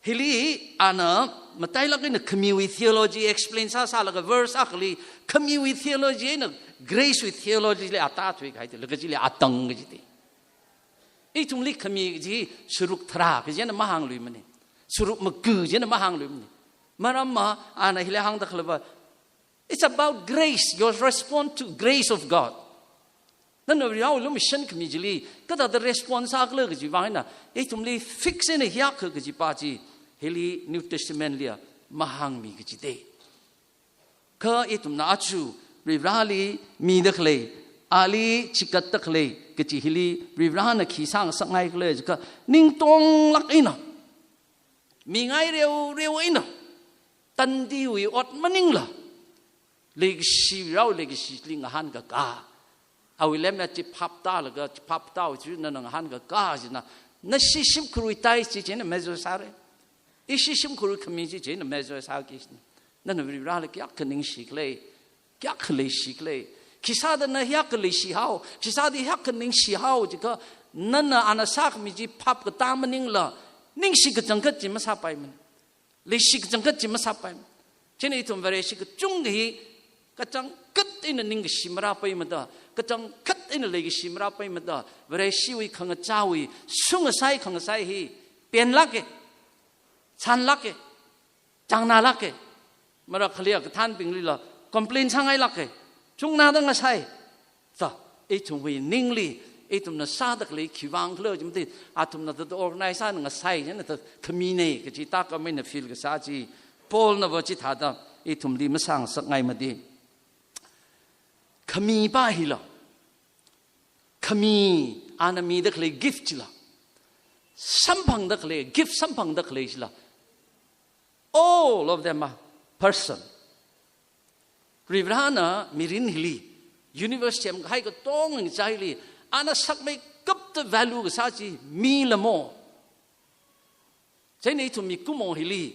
Hili ana matailāk eina khamiwui theology explain sāsālaga verse akhali khamiwui theology eina grace wui theology li atāthui kahai dei, laga chili atang kaji dei. Ithumli khami kaji sharuk tharā kajina mahāngluimana. Sharuk maga kajina mahāngluimana. Maramva ana hili hāngda khaleiva, it's about grace, your response to grace of God. Nana Varivarāwui lumashan khami chili kathāda response sākhala kaji vang eina, ithumli fix eina hiyākha kajipa chi, hili New Testament liya mahāngmi kaji dei. Kha ithumna aja Varivarāli mida khalei, ali chikatda khalei kaji hili Varivarāna khi sāngasakngai khala jiakha, ningtonglāk eina, mingai reoreo eina, tandiwui ot maningla, leikashi, Varivarāwui leikashili ngahānkakā, awui lemmet chi phaptālaga, chi phaptāwui chi nana ngahānkakā jina, nashi shimkhurwui tithe chi china measure sāra. Ishi shimkhurwui khami chi china measure sāki kajina. Nana Varivarāli kayākha ningshi khala, kayākha leishi khala. Khisāda na hiyākha leishi hao, khisāda hiyākha ningshi hao jiakha, nana ana sākhami chi phap katā maningla, ningshi kachangkhat chi masāpaimana. Leishi kachangkhat chi masāpai. Chieina ithum Vareshi kachungkha hi kachangkhat eina ningkashi marāpaimada, kachangkhat eina leikashi marāpaimada, Vareshiwui khangachāwui, sungasai khangasai hi penlāka, chānlāka, changnālāka. Marakhali kathānbinglila complain sāngailāka, chungnāda ngasai. Sā, ithumwui ningli, ithumna sāda khalei khivang khala jimti, athumna thāda organize sāngasai, chieina thāda khamina kaji tākam eina feel kasā chi, Paulnava chithāda ithumli masāngasakngaimada. Khamipa hila, khami, ana mida khalei gift chila, samphangda khalei, gift samphangda khalei chila, all of them are person. Varivarāna mirin hili, universe semkahai katonga ngachaili, ana sakmeikapta value kasā chi mila mo. Chieina ithum mikumo hili,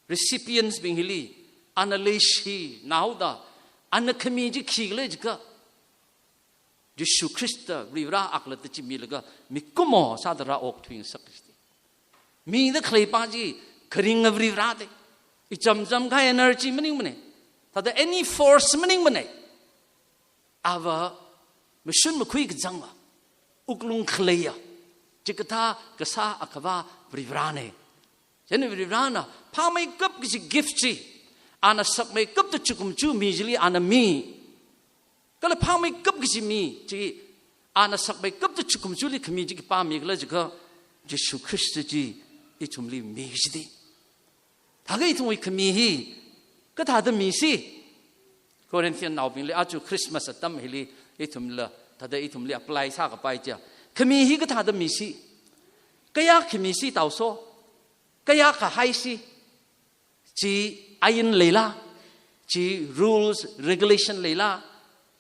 recipients bing hili, ana leishinaoda, ana khami chi khikhala jiakha, Jishu Khrista Varivarā akhalatta chi milaga, mikumo sāda rāokthuingasak kaji dei. Mida khaleipa chi kharinga Varivarā dei. Ichamcham kahai energy maningmana. Thāda any force maningmana. Ava mashun makhui kachangva, wuklung khaleiya, chikathā kasā Akhava Varivarāna. Chieina Varivarāna phāmeikap kaji gift chi, ana sakmeikapta chukumchu mi chili ana mi. Kala phāmeikap kaji mi chi, ana sakmeikapta chukumchuli khami chi khipā mikhala jiakha, Jishu Khrista chi ithumli mi kaji dei. Thākha ithumwui khami hi kathāda misi? Corinthian naobingli aja Christmas atam hili ithumla, thāda ithumli apply sākapai chiakha, khami hi kathāda misi? Kayākha misi taoso? Kayākha haisi? Chi ain leila, chi rules, regulation leila,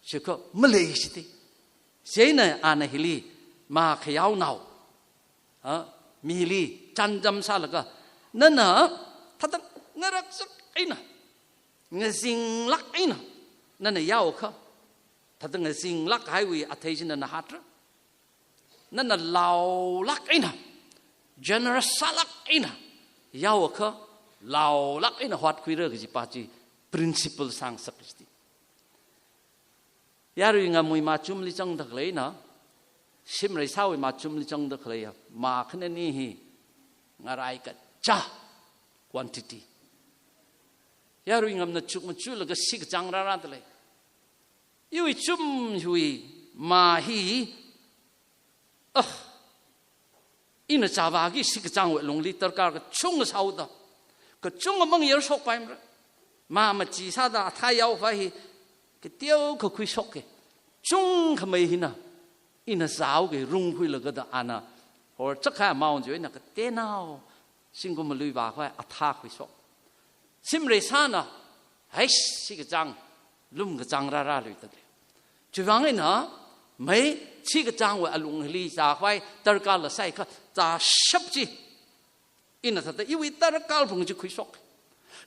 chikha maleishi dei. Chieina ana hili, makhayaonao, ha, mili chānjam sālaga, nana thāda ngaraksak eina, ngazinglāk eina nana yaokha, thāda ngazinglāk kahaiwui athei chi nana hatra. Nana laolāk eina, generous sālāk eina yaokha laolāk eina hotkhuira kaji pa chi principle sāngasak kaji. Yarui ngamwui machumli zangda khaleina, shimreisāwui machumli zangda khaleiya, ma khanani hi ngarai kacha quantity. Yarui ngamna chukmajalaga sikachang rārāda lei. Iwui chum hiwui ma hi, ah, ina chāvāki sikachangwui lungli darkar kachunga sāhaoda, kachunga mangyar shokpaimara. Ma machi sāda athā yaokhavai hi kateokha khuishokki. Chungkhamei hina ina zāhaoki, rungkhuilaga da ana horchak kahai amount chi eina kateonao zingkum malui vākhavai athā khuishok. Shimreisāna, hais, sikachang, lumkachang rārāluida lei. Chiwuivang eina, mei, sikachangwui alung hili zākhavai darkar la sāikha, zāshap chi ina thāda iwui darkar phung chi khuishok.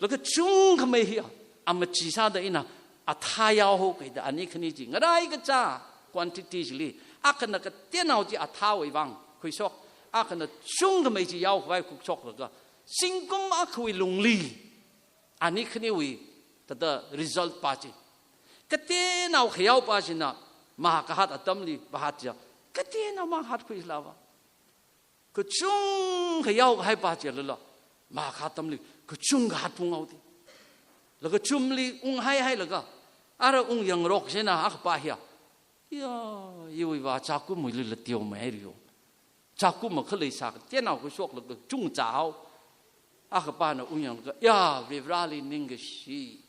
Laga chungkhamei hiya, amachi sāda ina athā yaohaoki da ani khani chi ngarai kacha quantity chili, akhana kateonao chi athāwui vang khuishok, akhana chungkhamei chi yaokhavai khuishoklaga, zingkum akhawui lungli ani khaniwui thāda result pa chi. Kateonao khayao pa china, ma kahat atamli vāhat chiya, kateonao mang hatkhui lava. Kachungkha yaokahai pa chilala, ma kahat atamli kachungkha hatphung haoda. Laga chumli unghaihailaga, ara ungyangrok china akhapa hiya, ya, iwui vā chākumwuilila teomeihairio. Chākum makhalei sā kateonao khuishoklaga chungzāhao. Akhapana ungyanglaga, ya, Varivarāli ningkashi.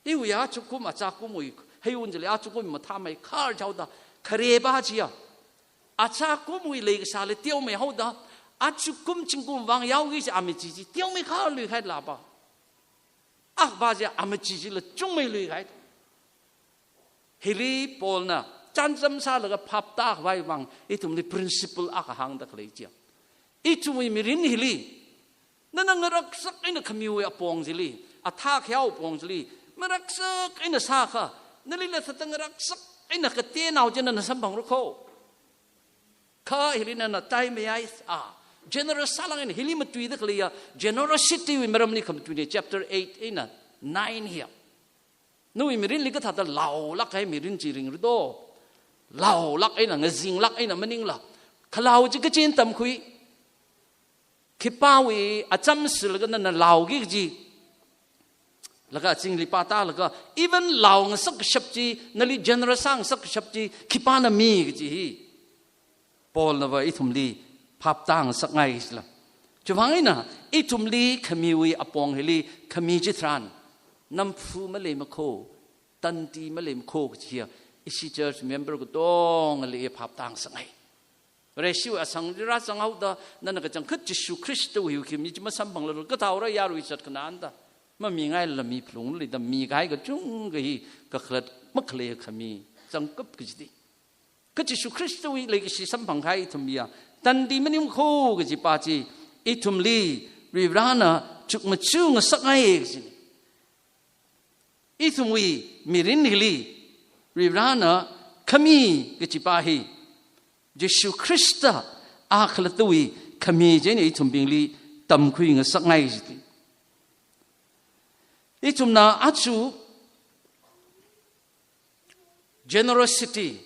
Iwui aja kum, achākumwui heiwun chili aja kum mathāmeikhar chaoda, khare pa chiya, achākumwui leikasāli teomeihaoda, aja kum zingkum vang yaoki kaji amachi chi teomeikharlui kahai lapa. Akhapa chiya amachi chila chungmeiluikahai. Hili Paulna chānjam sālaga phaptākhavai vang ithumli principle akha hāngda khalei chiya, ithumwui mirin hili, nana ngaraksak eina khamiwui apong chili, athā khayao apong chili, ngaraksak eina sākha, nalila thāda ngaraksak eina kateonao chi nana samphangra kho. Kha hili nana taimei ai, a, generous sālāk eina hili matuida khaleiya, generosity wui maramli khamatuina, chapter eight eina nine hiya. Nawui mirinli kathāda laolāk kahai mirin chi ringra do. Laolāk eina, ngazinglāk eina maningla, khalao chi kachin tamkhui. Khipāwui acham silaga nana laoki kaji. Laga chingli pātālaga, even laongasak kashap chi, nali generous sāngasak kashap chi, khipāna mi kaji hi Paulnava ithumli phaptāngasakngai kajila. Chiwuivang eina, ithumli khamiwui apong hili khami chitharan, namphu maleimakho, tandi maleimakho kaji hiya, ishi church member katongali phaptāngasakngai. Vareshiwui asangli rāzanghaoda, nana kachangkhat Jishu Khristawui khami chi masamphanglala kathaora yarui zatkhanānda, mamingailala mi phalungli da mikahai kachungkha hi kakhalat makhalei khami zangkap kajida. Kha Jishu Khristawui leikashi samphangkahai ithum miya, tandi maningmakho kaji pa chi, ithumli Varivarāna chukmajāngasakngai kajina. Ithumwui mirin hili Varivarāna khami kaji pa hi, Jishu Khrista akhalattawui khami chieina ithumbingli tamkhuingasakngai kajina. Ithumna aja generosity,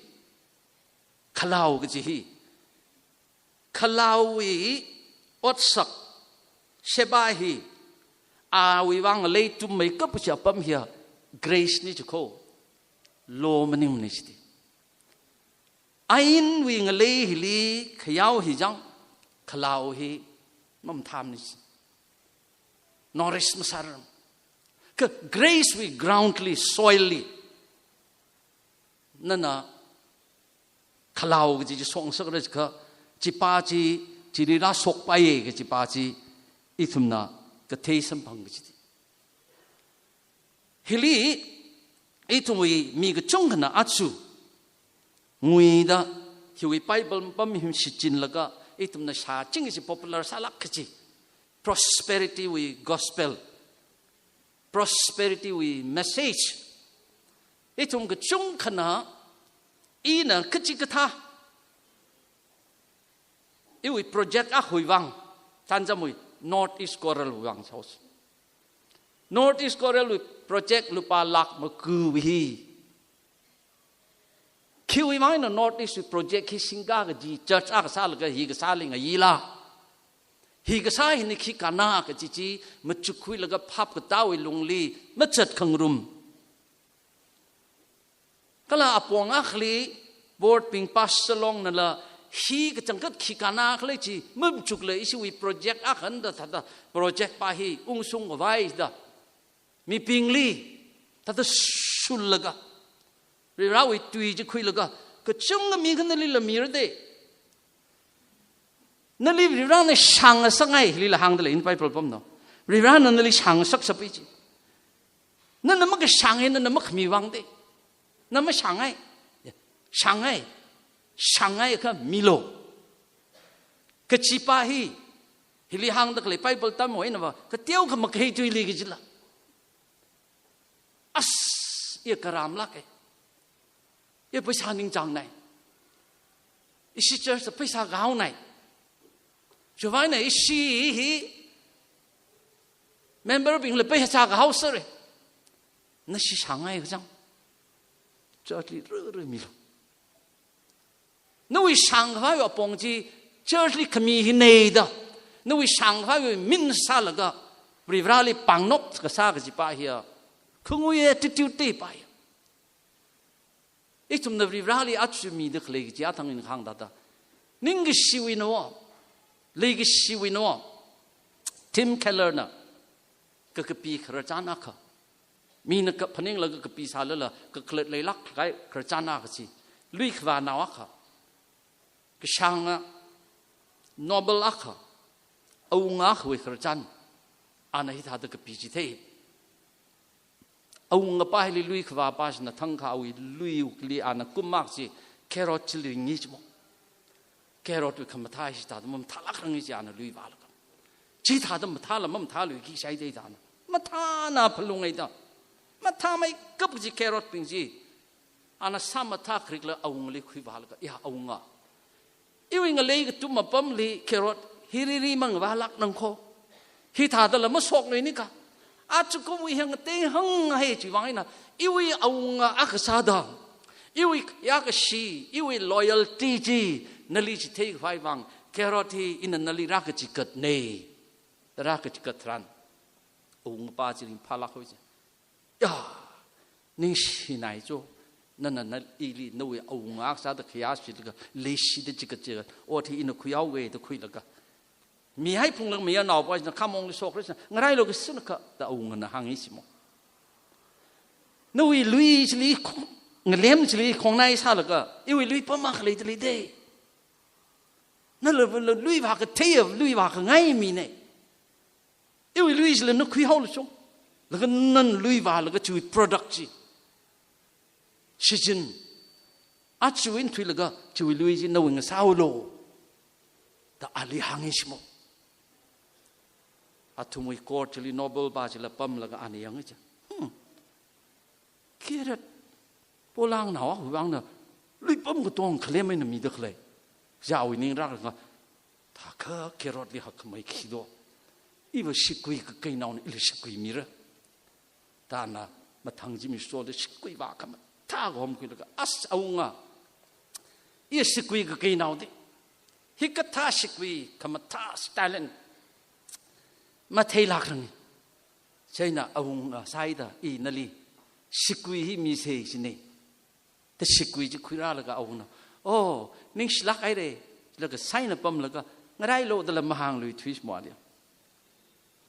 khalao kaji hi, khalaowui otsak, sheba hi, awui vang ngalei tummeikap kachi apam hiya grace na chi kho, law maningmana chida. Ainwui ngalei hili khayao hi chang, khalao hi mamathāmana chi. Nourish masārar. Kha grace wui ground li, soil li, nana khalao kaji chi shokngasakra kha, chi pa chi, chili rāshokpaiya kaji pa chi, ithumna kathei samphang kajina. Hili, ithumwui mi kachungkhana aja nguida, hiwui Bible pam hi shichinlaga, ithumna shāching kaji popular sālāk kaji prosperity wui gospel, prosperity wui message. Ithum kachungkhana, ina kachikathā Iwui project akhawui vang, tanzamwui North East Choral wui vang saos. North East Choral wui project lupā lakh maku hi. Khiwui vang eina North East wui project hi singka kaji church akha sālaga hi kasāli ngayila. Hi kasā hina khi kānna kaji chi machukkhuilaga phap katāwui lungli machat khangarum. Kala apong akhali board bing pastor longnala hi kachangkhat khi kānna khalei chi machukla ishiwui project akhana da thāda project pa hi ungshung khavai da. Mibingli thāda shullaga, Varivarawui tui chi khuilaga, kachungkha mi khanalila mirade. Nali Varivarana shāngngasakngai, lila hāngda lei in Bible pamno. Varivarana nali shāngngasakshap chi. Nana makashānge, nana makhami vangde. Na mashāngngai. Shāngngai. Shāngngai kha milo. Kachipa hi, hili hāngda khalei Bible tamwui einava, kateokha makahai tuili kajila. As, iya karam lāke. Iya paisa ningchāngnai. Ishi church paisa kahaonai. Chiwuivang eina ishi hi member bingla paisa kahaosere. Nashi shāngngai kachang. Church li rere milo. Nawui shāngkhavaiwui apong chi church li khami hinei da. Nawui shāngkhavaiwui min sālaga Varivarali pāngnok kasā kajipa hiya. Khangui attitude te pa hiya. Ithumna Varivarali aja mida khalei kaji athang ina hāngda da. Ningkashiwui no. Leikashiwui no. Tim Keller na kakapi khararchan akha. Mina kaphaninglaga kakapi sālala kakhalat leilāk kahai khararchan akha chi. Lui khavānao akha. Kashānga noble akha. Awunga akhawui khararchan. Ana hithāda kapi chithei. Awungapa hili lui khavāpa china thangkha awui luili ana kum akha chi carrot chili ngi chimo. Carrot wui khamathā hithāda mamathālākrang chi ana lui vālaga. Chithāda mathāla mamathāluiki shaidei dana. Mathāna phalungngaida. Mathāmeikap chi carrot bing chi. Ana sāmathā kharikla awungali khuivālaga. Ya awunga. Iwui ngalei katum apamli carrot hi riri mangvālāk nangkho. Hithādala mashokluini ka. Achukumwui hāngtei hānghai chiwuivang eina. Iwui awunga akha sāda. Iwui yakashi, iwui loyalty chi. Nali chithei khavai vang. Carrot hi ina nali rākachigatnei. Rākachigat tharan. Awungapa chi ringphālāk hoi chi. Ya, ningshinai cho, nana nali ili nawui awunga akha sāda khayāshilaga, leishida chigat chigat, ot hi ina khuihaowe da khuilaga. Mihai phunglaga mayarnaopa china khamongli shokra china, ngarailu kasuna kha, da awungana hāngi chimo. Nawui lui chili khong, ngalem chili khongnai sālaga, iwui lui pam akha leida leide. Nala, la lui vākathei, lui vākangai minei. Iwui lui chila na khuihaolu chong. Laga nana lui vālaga chiwui product chi. Shichin. Achiwui eina thuilaga chiwui lui chi nawui ngasāhaolu. Da ali hāngi chimo. Athumwui court chili noble pa chila pamlaga ana yangi chi. Hmm. Carrot polang naowui vangna, luipam katong khalem eina mida khalei. Yaowui ning rākanga, thākha carrot li hakkhamei khi do. Iva shikui kakainaona ili shikui mira. Dana mathang chi miso da shikui vākhamathā homkhuilaga, as awunga. Iya shikui kakeinao de. Hikathā shikui khamathā talent. Matheilākrang. Chieina awunga sāida, i nali shikui hi misei chinei. Da shikui chi khuirālaga awungna. Oh, ningshilāk haire, laga saina pamlaga, ngarailu dala mahānglui thuismo ali.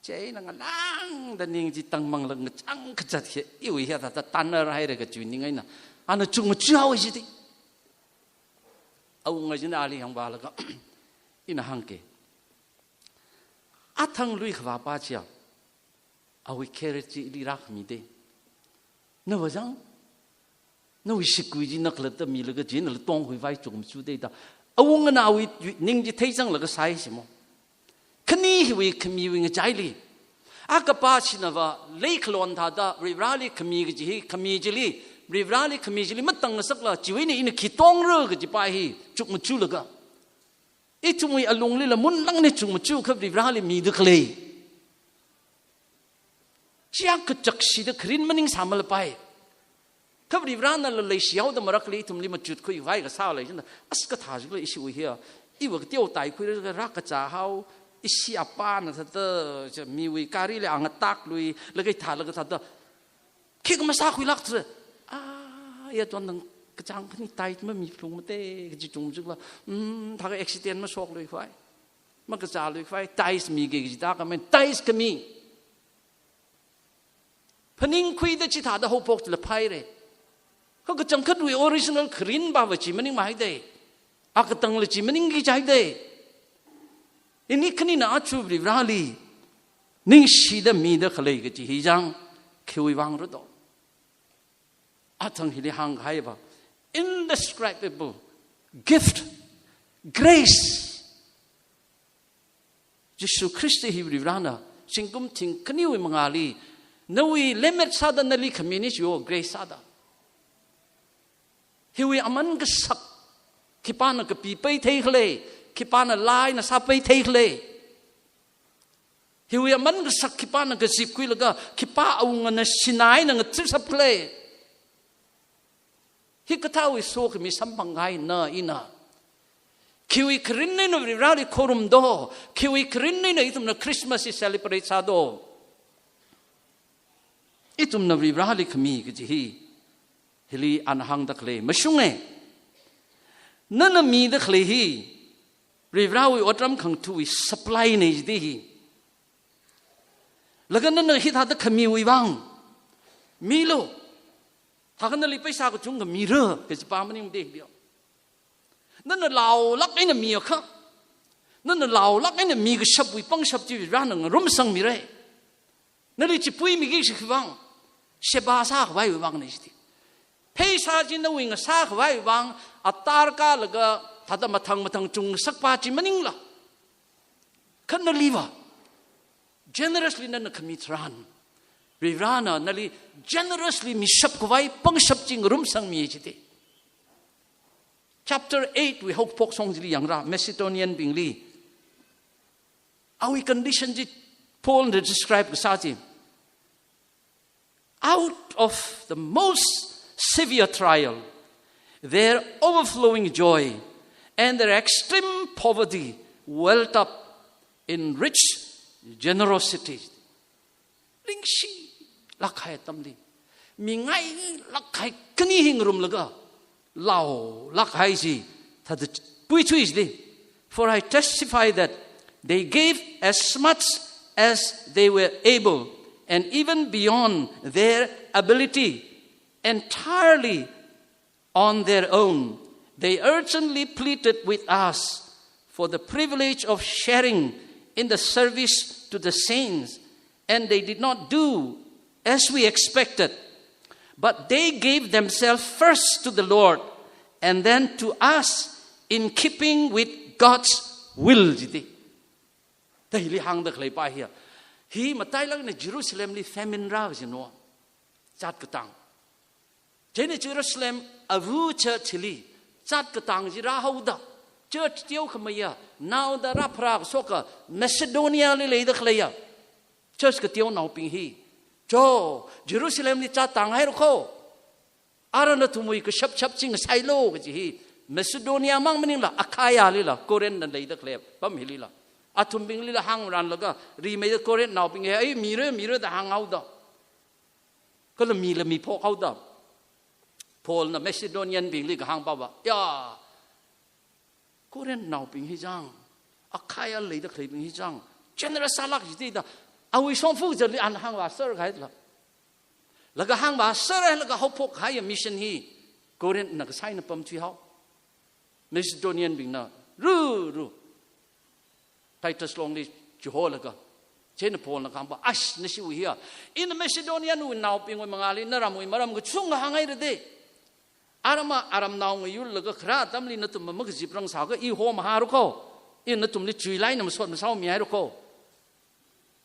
Chieina ngalāngda ning chi tangmanglaga ngachang kazat hi, iwui hi thāda tanner haire kachi ning eina. Ana chungmachao chidi. Awunga china ali hāngvālaga, ina hāngke. Athang lui khavāpa chiya. Awui carrot chi ili rākhami de. Nava zang. Nawui shikui chi na khalatta milaga chi nala tongkhui vai chungmachu de da. Awungana awui ning chi theizanglaga sai chimo. Khani hiwui khamiwui ngachaili. Akapa chinava leikhalon thāda Varivarali khami kaji hi khami chili. Varivarali khami chili matangngasakla chiwui eina ina khi tongra kajipa hi chukmachulaga. Ithumwui alunglila munlangna chungmachukha Varivarali mida khalei. Chiya kachakshida kharin maningsāmalapai. Kha Varivarana la leishihaoda marākhali ithumli machutkhuikhavai kasā lei china. As kathā jikla ishiwui hiya. Iva kateo taikhuilaga rākazā hao. Ishi apāna thāda, cha miwui karili angatak lui, laga ithālaga thāda. Khikha masākhuilākthura. Ah, ya tuan nang kachāng khani tithe mami phalungmate, kaji chungmachukla. Hmm, thākha accident mashokluikhavai. Makazāluikhavai, tithe miki kaji thākha main, tithe khami. Phaningkhuida chithāda haophok chila phaire. Kha kachangkhatwui original kharinpava chi maningmahai dei. Akatangla chi maningki jai dei. Ini khanina achu Varivarali ningshida mida khalei kaji hi chang, khiwui vang ro do. Athang hili hāngkahaiva indescribable gift, grace. Jishu Khrista hi Varivarana zingkum thingkhaniwui mangāli, nawui lemmet sāda nali khamini chiwo grace sāda. Hiwui aman kasak, khipāna kapipai theikhala, khipāna laina sāpai theikhala. Hiwui aman kasak khipāna kazipkhuilaga, khipā awungana sinaina ngathishapkhala. Hikathāwui sokhami samphanghaina ina. Khiwui kharinna ina Varivarali khorumdo, khiwui kharinna ina ithumna Christmas hi celebrate sādo. Ithumna Varivarali khami kaji hi. Hili ana hāngda khalei mashunge. Nana mida khalei hi Varivarawui otram khangatha̱wui supply nei jida hi. Laga nana hithāda khamiwui vang milu. Thākha nali paisa kachungkha mira, kaji pa maningmade hili. Nana laolāk eina miakha, nana laolāk eina mikashapwui pangshap chi Varivarana ngarumsangmire. Nali chipui miki shikvang, sheba sākhavaiwui vang nei jida. Paisa chi nawui ngasākhavaiwui vang, atar kalaga, thāda mathang mathang chungngasakpa chi maningla. Kha naliva generously nana khami tharan, Varivarana nali generously mishapkhavai pangshap chi ngarumsangmi jida. Chapter eight wui haophok shong chili yangra, Macedonian bingli. Awui condition chi Paulna describe kasā chi. Out of the most severe trial, their overflowing joy and their extreme poverty welled up in rich generosity. Ningshilāk kahai atamli, mingailāk kahai khani hi ngarumlaga, laolāk kahai chi thāda puichui jida. For I testify that they gave as much as they were able, and even beyond their ability, entirely on their own. They urgently pleaded with us for the privilege of sharing in the service to the saints, and they did not do as we expected, but they gave themselves first to the Lord and then to us in keeping with God's will, jida. Thāda hili hāngda khalei pa hiya. Hi matailāk eina Jerusalemli famine rā kajino. Zat katang. Chieina Jerusalem avu church li zat katang chi rāhaoda, church teokhameiya naoda rāpharā kashoka Macedoniali leida khaleiya church kateonaobing hi, cho, Jerusalemli zat tānghairakho. Ara nathumwui kashapshap chi ngasailu kaji hi Macedonia mang maningla, Achaia lila, Corinthna leida khalei apam hilila, athumbinglila hāngranlaga, rimeida Corinthnaobing hi, ai, mira, mira da hānghaoda. Kala mila miphok haoda. Paulna Macedonian bingli kahāng pava, ya, Corinthnaobing hi chang, Achaia leida khaleibing hi chang, generous sālāk jida da, awui shongfa kazatli ana hāngvāser kahaila. Laga hāngvāser hailaga haophok kahaiya mission hi Corinthna kasā eina pamthuihao. Macedonian bingna ru ru Titus longli chiholaga, chieina Paulna kahāng pa, ash, nashiwui hiya, ina Macedonianwui naobingwui mangāli naramwui maram kachungkha hānghaira de. Arama aramnao ngayurlaga kharā atamli nathumva makaziprang sāakha i homahārakho. Ina nathumli chuilāk eina masot masao mihairakho.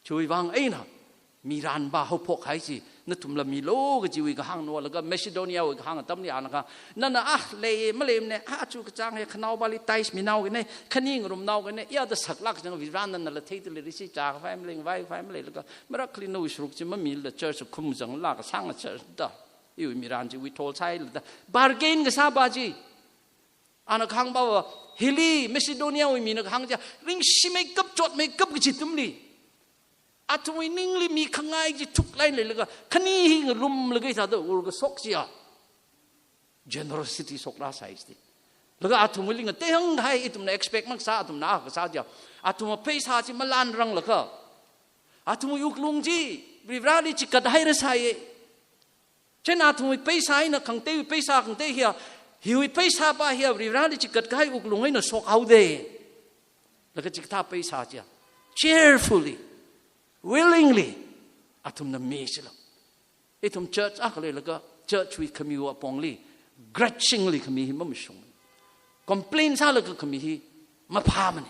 Chiwui vang eina miranva haophok kahai chi Nathumla milu kajiwui kahāng nolaga Macedoniawui kahāng atamli ana kha, nana ah lei maleimane, ah achu kachāng e, khanaopali tithes minao kane, khani ngarumnao kane, ya da saklāk jang Varivarana nala theida leirisi, chākhavai malei, ngavaikhavai maleilaga, marakhali nawui sharuk chi mamila church khum jang la kasāng church da. Iwui mirin chi withhold sāhailada bargain kasā pa chi. Ana kahāng pa va, hili Macedoniawui mina kahāng chi, ringshi meikap, chot meikap kaji atamli, athumwui ningli mikhangai chi thuklai leilaga, khani hi ngarumlaga hithāda ur kashok chiya, generosity shokla sai chi. Laga athumwuili ngatei hānghai, ithumna expect makasā, athumna kasā chiya. Athumwui pheisā chi malanranglaga, athumwui wuklung chi Varivarali chikat haira sāya. Chieina athumwui pheisā eina khangateiwui pheisā khangatei hiya, hiwui pheisā pa hiya Varivarali chikat kahai wuklung eina shokhaoda. Laga chikathā pheisā chiya cheerfully, willingly athumna mi chila. Ithum church akha leilaga church wui khamiwui apongli grudgingly khami hi mamashung. Complain sālaga khami hi maphāmane.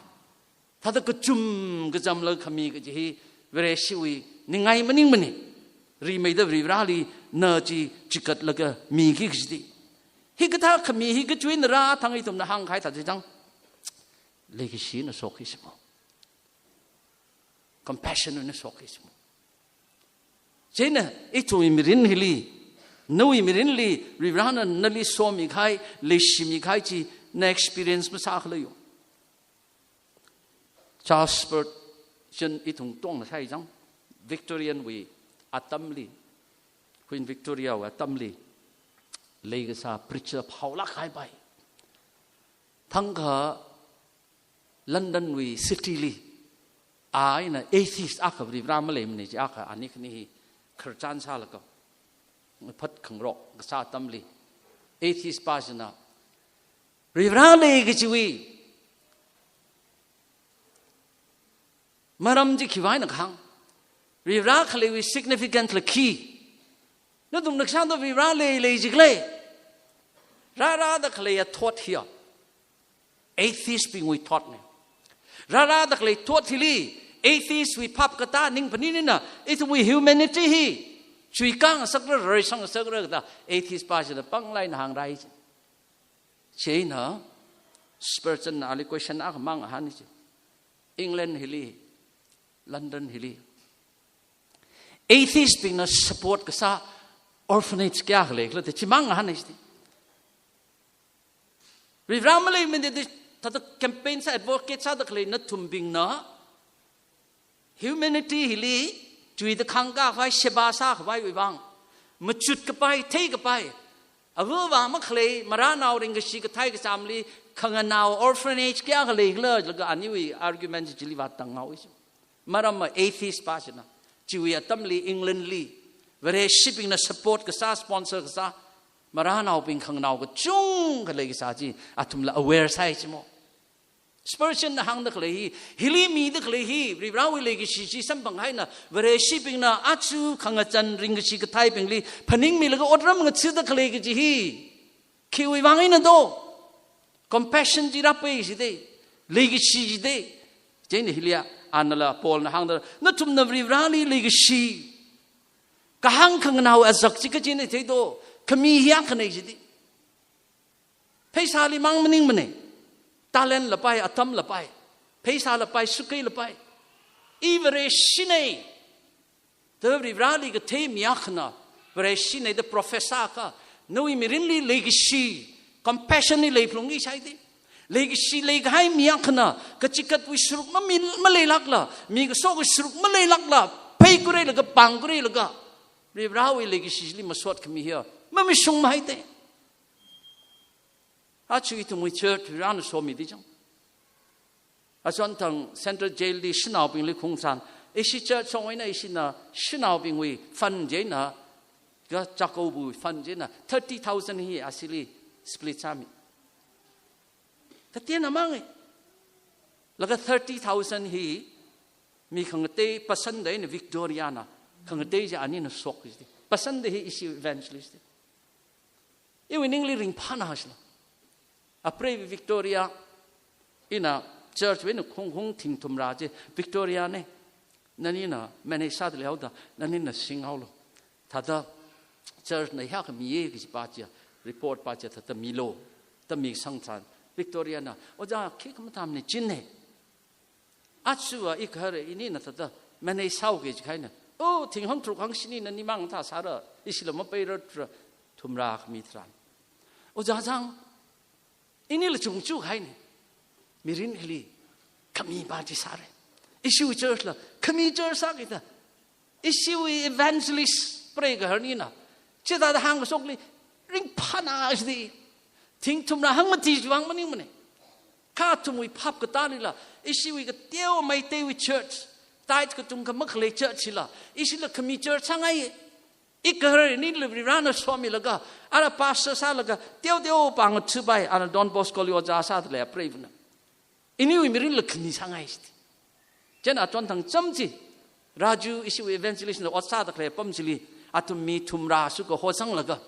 Thāda kachum kachamlaga khami kaji hi Vareshiwui ningai maningmane. Rimeida Varivarali na chi chikatlaga miki kaji chi. Hikathā khami hi kachuina rāthang ithumna hāngkahai thāda chang, leikashina shokki simo. Compassion na shokki simo. Chieina ithumwui mirin hili, nawui mirinli Varivarana nali somikahai, leishimikahai chi na experience masākhala yo. Charles Spurgeon ithum tongna sai chang, Victorian wui atamli, Queen Victoria wui atamli leikasā preacher phaolākhai pai. Thangkha London wui city li, a eina atheist akha, Varivara maleimane chi akha, ani khani hi khararchan sālaga, phat khangarok kasā atamli, atheist pa china, Varivara lei kajiwui maram chi khiwui vang eina kahāng, Varivara khaleiwui significance la khi? Nathumna kasāda Varivara lei lei jikhala? Rārāda khaleiya thought hiya atheist bingwui thought ne. Rārāda khalei thought hili, atheist wui phap katā ning phaninina, ithumwui humanity hi chuikāngasakra, raisang ngasakra da atheist pa china pānglāk eina hāngrai chi. Chieina Spurgeon na ali question akha mang hānni chi. England hili, London hili, atheist bingna support kasā orphanage kayākha leikhala da chi mang hānni chi. Varivara maleimane da thāda campaign sā, advocate sāda khalei nathumbingna humanity hili chuida khangkā khavai, sheba sākhavaiwui vang, machut kapai, thei kapai, ava avā makhalei marānao ringkashi kathei kachamli khanganao orphanage kayākha leikhala, laga aniwui argument chili vātang haowa chi. Maram ma atheist pa china, chiwui atamli England li Vareshibingna support kasā, sponsor kasā marānaobing khanganao kachungkha leikasā chi athumla aware sai chimo. Spurgeon na hāngda khalei hi, hili mida khalei hi, Varivarawui leikashi chi samphang haina, Vareshibingna aja khangachān ringkashi katheibingli phaningmilaga otram ngacheeda khalei kaji hi khiwui vang eina do? Compassion chi rāpai jida, leikashi jida. Chieina hiliya, anala Paul na hāngda, nathumna Varivarali leikashi kahāng khanganao azak chi kachina theido, khami hi akha nei jida. Pheisāli mang maningmane. Talent la pai, atam la pai, pheisā la pai, sukei la pai. I Vareshi nei da Varivarali kathei mi akhana, Vareshi nei da profess sākha, nawui mirinli leikashi, compassion hi leiphalungki shaida. Leikashi leikahai mi akhana kachikatwui sharuk mami, maleilākla, mi kasowui sharuk maleilākla, phei kureilaga, pāng kureilaga, Varivarawui leikashili masot khami hiya mamashung mahaida. Aja ithumwui church Varivarana somida chang. Achon thang Central Jail li shanaobingli khungsan, ishi church song eina ishina shanaobingwui fund chieina, ka chakobingwui fund chieina thirty thousand hi ashili split sāmi. Kateonao mang e. Laga thirty thousand hi mi khangatei pasanda eina Victoria na, khangatei chi anina shok jida. Pasanda hi ishi evangelist. Iwui ningli ringphāna shila. Apreiva Victoria, ina church wui eina khung khung thingthumra chi, Victoria ne, nanina manage sāda leihaoda, nanina singhaolu. Thāda church na hiyākha miya kaji pa chiya, report pa chiya thāda milo da misang tharan, Victoria na, "Ojā, khikha mathāmana, chinna. Aja va igahar inina thāda manage sāuki," jikahaina. "Oh, thing hangtharuk hangshini nani mang thā sāra, ishila mapeiratra," thumrā khami tharan. "Ojā Zang, inila chungchu kahaina. Mirin hili khami pa chi sāra. Ishiwui church la khami church sāki da. Ishiwui evangelist preigaharnina chithāda hāngkashokli ringphāna," jida. "Thing thumrā hangmati chiwui vang maningmana. Kha athumwui phap katālila, ishiwui kateo Meiteiwui church, tithe katungkha makhalei church hila, ishila khami church sāngai. Igahar inila Varivarana somilaga, ara pastor sālaga, teoteo pāngathupai, ara Don Bosco li ojā sādalei apreivana. Iniwui mirinla khami sāngai," jida. Chieina achonthang chām chi, Raju ishiwui evangelist na ot sāda khalei apam chili, athum mi thumrā suka hosanglaga,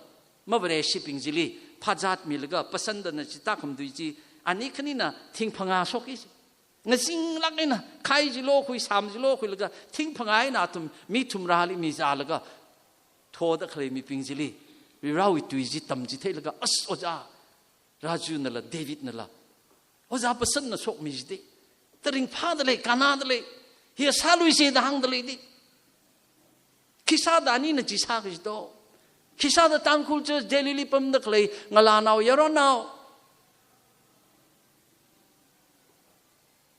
mavareshibing chili phazat milaga, pasandana chithā khamatui chi, ani khanina thing phangā shoki. Ngazinglāk eina khai chi lokhui, sām chi lokhuilaga, thing phangā eina athum mi thumrāli mizālaga, thoda khalei mibing chili Varivarawui tui chi tamchitheilaga, "As, ojā, Raju nala, David nala, ojā pasanna shokmi," jida. "Taring phādalei, kannādalei, hiya sāluisa da hāngdalei da. Khisāda anina chi sāki jido? Khisāda Tangkhul church Delhi li pamda khalei ngalānao, yaronnao?"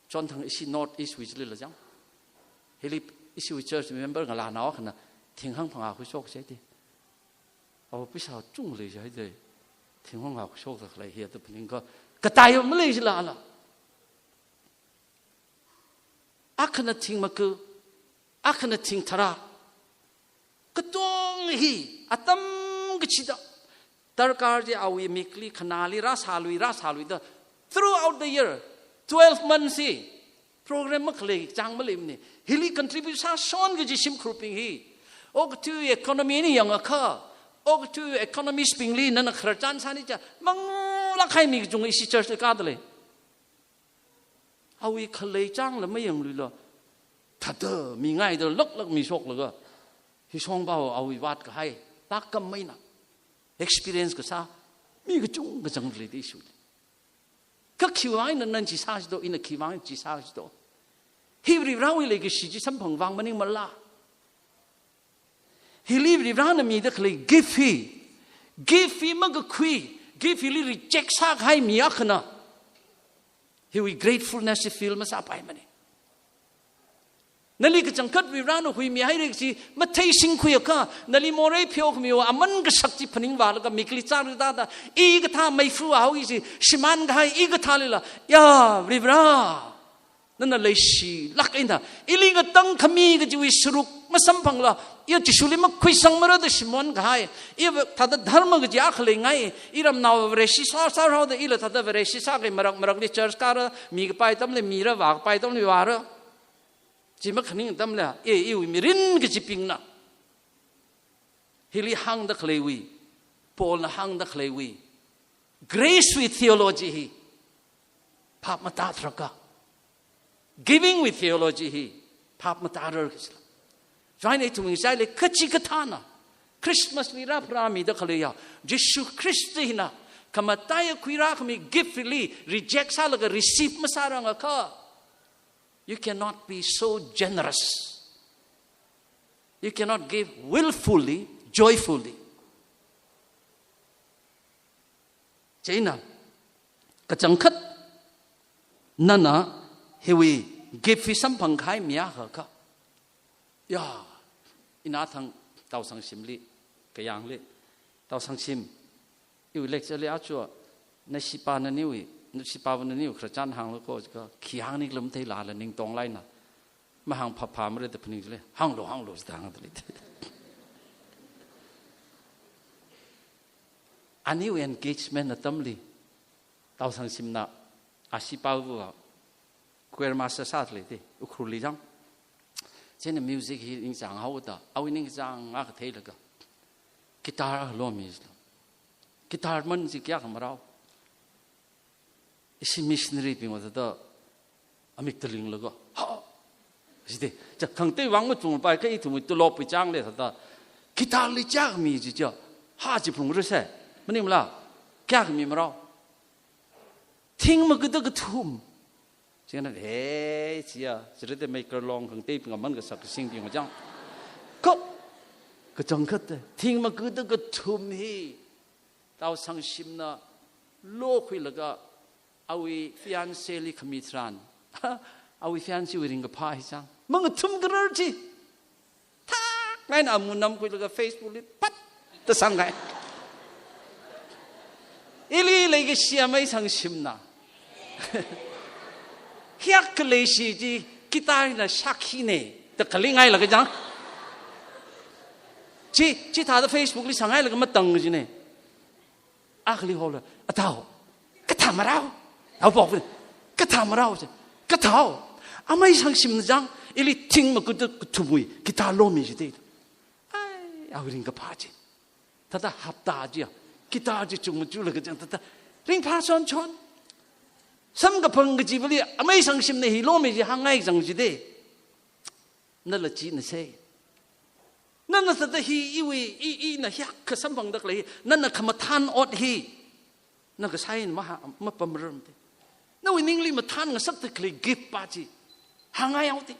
Chonthang ishi North East wui chilila chang, hili ishiwui church member ngalānao akhana thing hangphangā khuishok jida. "Awo, pheisā chungli jida. Thing hangphangā khuishokda khalei hiya," da phaningakha, kataiya malei jilala. Akhana thing maku, akhana thing tharā. Katonga hi atam kachida darkar chi awui mikli khanāli rāsālui, rāsālui da, throughout the year, twelve months hi program makhalei chang maleimana. Hili contribute sāshon kaji shimkhurbing hi, okathui economy na yangakha, okathui economist bingli nana khararchan sāni cha, mangulāk kahai mi kachunga ishi church li kādalei. Awui khalei changla mayangluila, thāda mingaida laklak mishoklaga, hi shongpao awui vātkahai, tākam maina, experience kasā mi kachungkha chang lei da ishili. Kha khiwui vang eina nana chi sā jido, ina khiwui vang chi sā jido? Hi Varivarawui leikashi chi samphang vang maningmala? Hili Varivarana mida khalei gift hi, gift hi makakhui, gift hili reject sākahai mi akhana, hiwui gratefulness chi feel masāpaimana. Nali kachangkhat Varivarana huimihaira kaji matheisingkhuiakha, nali morei pheokhamiwui aman kasak chi phaningvālaga mikli chāng ridada, i kathā meifu haoki kaji shimānkahai i kathālila, ya Varivara, nana leishilāk eina ili ngatangkhami kajiwui saruk masamphangla, iya Jishuli makhuisangmara da shimānkahai, iya thāda dharma kaji akha leingai, iramnao Vareshi sā sāhaoda ila thāda Vareshi sākahai, marak marakli church kāra, mikapai atamli mira, vākapai atamli vāra. Chi makhaning atamla, e, iwui mirin kachibingna, hili hāngda khaleiwui, Paulna hāngda khaleiwui, grace wui theology hi phap matātharaka, giving wui theology hi phap matārar kajila. Chieina ithum ngachaili kachikathāna Christmas wui rāpharāmida khaleiya, Jishu Khrista hina khamataiya khuirākhami gift li reject sālaga receive masārangakha, you cannot be so generous. You cannot give willfully, joyfully. Chieina, kachangkhat nana hiwui gift hi samphangkahai mi akhakha, ya, ina thang Taosangshimli, Kayangli, Taosangshim, iwui lecture li aja, nashipā naniwui, nashipāva naniwui khararchan hānglu ko, jikha khi hāngni khala matheilala ningtonglāk eina, mahāng phaphamara da phaning jilei, hānglu, hānglu jida hāngdalei. Aniwui engagement atamli, Taosangshimna ashipāva choir master sādalei da, Ukhrulli chang. Chieina music hi ningchānghaoda, awui ningchāng akha theilaga, guitar akha lomi jila. Guitar man chi kayākha marao. Ishi missionary bingva thāda amik talinglaga, ha, jida, cha khangatei vang machungpai kha ithumwui tulopwui chāngli thāda, Guitar li chākhami chi chi. Ha chi phungra sai. Maningmala. Kayākhami marao. Thing makuta kathum. China he, chiya, chirite mei karlong kang te pinga man kasak kasing ping majang. Ko, kachangkhat te, thing makuta kathum hi. Tao sangshimna, lokhuilaga, awui fiancé li khami tharan. Awui fiancé wui ringkaphā hi chang. Mangathum karar chi. Thak, ngaina amu namkhuilaga Facebook li pat da sāngai. Ili leikashi amei sangshimna. Hiyak kaleishi chi guitar na shākhine. Da kali ngailaga chang. Chi, chithāda Facebook li sāngailaga matang jine. Akhali hola, "Atao, kathā marao?" Ao pok, "Kathā marao?" chi. "Kathao. Amei sangshimna chang, ili thing makuta kathumwui guitar lomi jide." Ai, awui ringkaphā chi. Thāda hapta chiya, guitar chi chungmachulaga chang thāda. Ringphā chonchon. Samkaphang kachivali, amei sangshimna hi lomi chi hāngngai chang jide. Nala china sai. Nana thāda hi iwui, i, ina hiyak kasamphangda khalei, nana khamathān ot hi. Na kasai maha, mapamramte. Nawui ningli mathān ngasakta khalei gift pa chi. Hāngngai haote.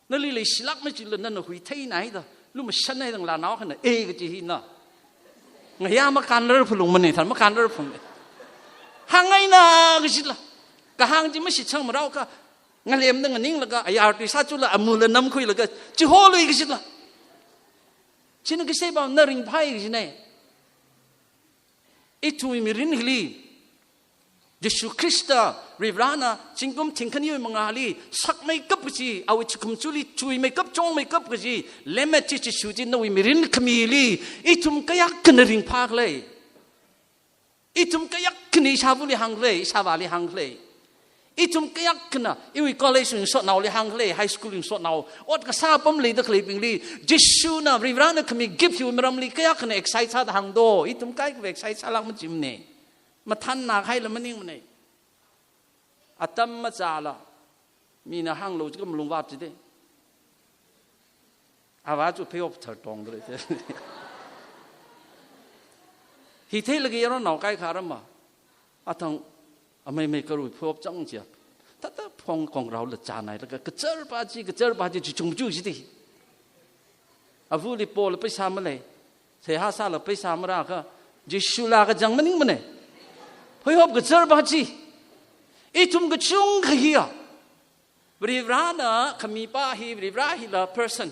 Nali leishilāk machila nana huitheinaida. Lumashannaida ngalānao akhana, e kachi hina. Ngayā makānrar phalungmane, than makānrar phung. Hāngngaina kachila. Kahāng chi mashitsang marao ka. Ngalemda nganinglaga, ayar tui sāchula, amula namkhuilaga, chiholui kachila. China kasai pa na ringphai kachine. Ithumwui mirin hili, Jishu Khrista, Varivarana, zingkum thingkhani mangāli, sakmeikap kaji, awui chikumchuli chuimeikap, chongmeikap kaji, lemmet chi Jishu chi nawui mirin khamili, ithum kayākhana ringphā khalei. Ithum kayākhana ishāvali hāng khalei, ishāvāli hāng khalei. Ithum kayākhana, iwui college wui ngasotnaoli hāng khalei, high school wui ngasotnao, ot kasā apam leida khaleibingli, Jishuna, Varivarana khami gift hiwui maramli kayākhana excite sāda hāngdo, ithum kaikha excite sālāk machimane. Mathānna khaila maningmane. Atam machāla, mina hānglo chikam lungvap chide. Avā chu pheihop thar tongdalei te. Hitheilaga yaronao kaikha rama. Athang amei mei karui pheihop chang chiya. Thāda phongkong raola chānailaga kachar pa chi, kachar pa chi, chichung chu chidi. Avali pola paisa malei. Seihā sāla paisa marākha. Jishula kachang maningmane. Pheihop kachar pa chi. Ithum kachungkha hiya. Varivarana khami pa hi, Varivara hila person.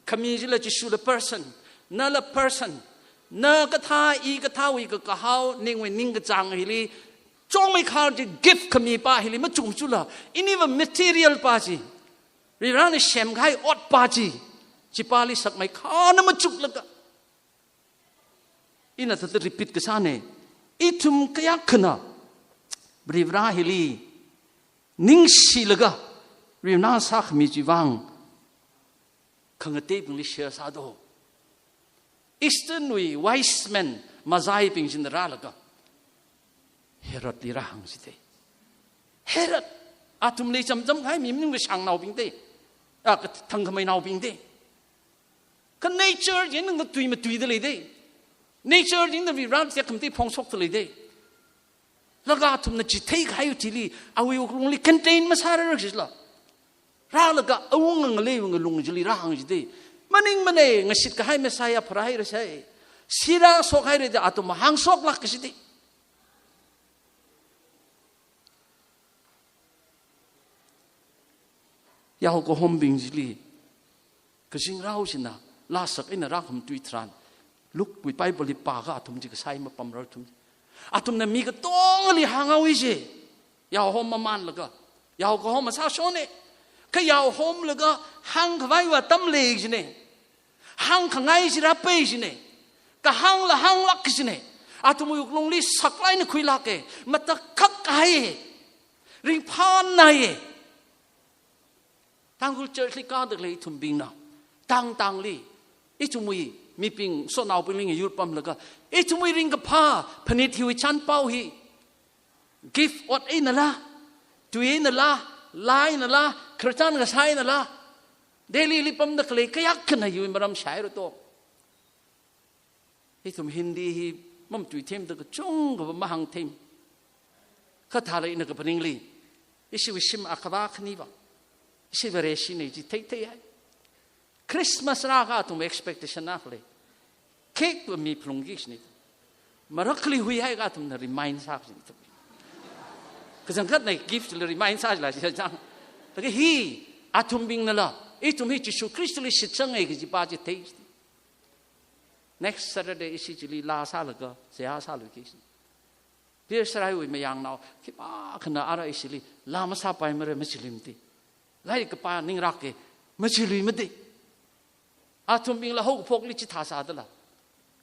Khami chila Jishula person. Nala person. Na kathā, i kathāwui kakahao, ningwui ningkachāng hili. Chongmeikhar chi gift khami pa hili machungchula. Iniva material pa chi. Varivarana semkahai ot pa chi. Chipali sakmeikhana machuklaga. Ina thāda repeat kasāne. Ithum kayākhana. Varivara hili. Ningshilaga. Varivarana sākhami chivang. Khangateibingli share sādo. Esther wui wise men Mazaibing china rālaga. Herodli rāhāng chide. Herod. Athumli chamcham kahai mi maningva shangnaobing de. A, kathang khameinaobing de. Kha nature china ngatui matuida lei de. Nature china Varivarana tekhamatei phongshokda lei de. Laga athumna chithei kahai chili, awui wuklungli contain masārar chila. Rālaga awunga ngalei wunga lung chili rāhāng chide. Maningmane ngashit kahai Messiah pharāhaira sai. Sirā shokhaira da athum hāngshok lāk kachide. Yaokahombing chili, kazingrao china, laa sak eina rākhamatui tharan, Luke wui Bible li pākha athum chi kasai mapamrar athum. Athumna mi katongali hānghaowa chi, yaohom mamanlaga, yaokahom masāshone, kha yaohomlaga hāngkhavaiva atam lei chine. Hāngkhangai chi rāpai chine. Kahāngla hānglāk kachine. Athumwui wuklungli saklāk eina khuilāke. Matakhak kahaiye. Ringphānāye. Tangkhul church li kāda khalei ithumbingna. Tangtangli. Ithumwui mibing, sonaobingli ngayurpamlaga. Ithumwui ringkaphā, phanit hiwui chanpao hi. Gift ot einala, tui einala, laa einala, khararchan kasā einala. Delhi li pamda khalei kayākhana hiwui maram shāhaira to. Ithum Hindi hi mamatui themda kachungkhava mahāng them. Kha thālala ina kaphaningli, ishiwui shim akhava khaniva, ishi Vareshina chi theithei hai. Christmas rākha athum expectation akha lei. Cake va mi phalungki kajina. Marakli huihaiakha athumna remind sā kajina. Kachangkhatna gift la remind sāla chi chang. Laga hi athumbingnala ithum hi Jishu Khristali shitsanga kajipa chi thei. Next Saturday ishi chili laa sālaga seihā sāluiki kajina. Pi Saraiwui mayarnao khipākhana ara ishili laa masāpaimara, machiluimati. Lairik kapā ningrāka, machiluimati. Athumbingla haokaphokli chithā sādala,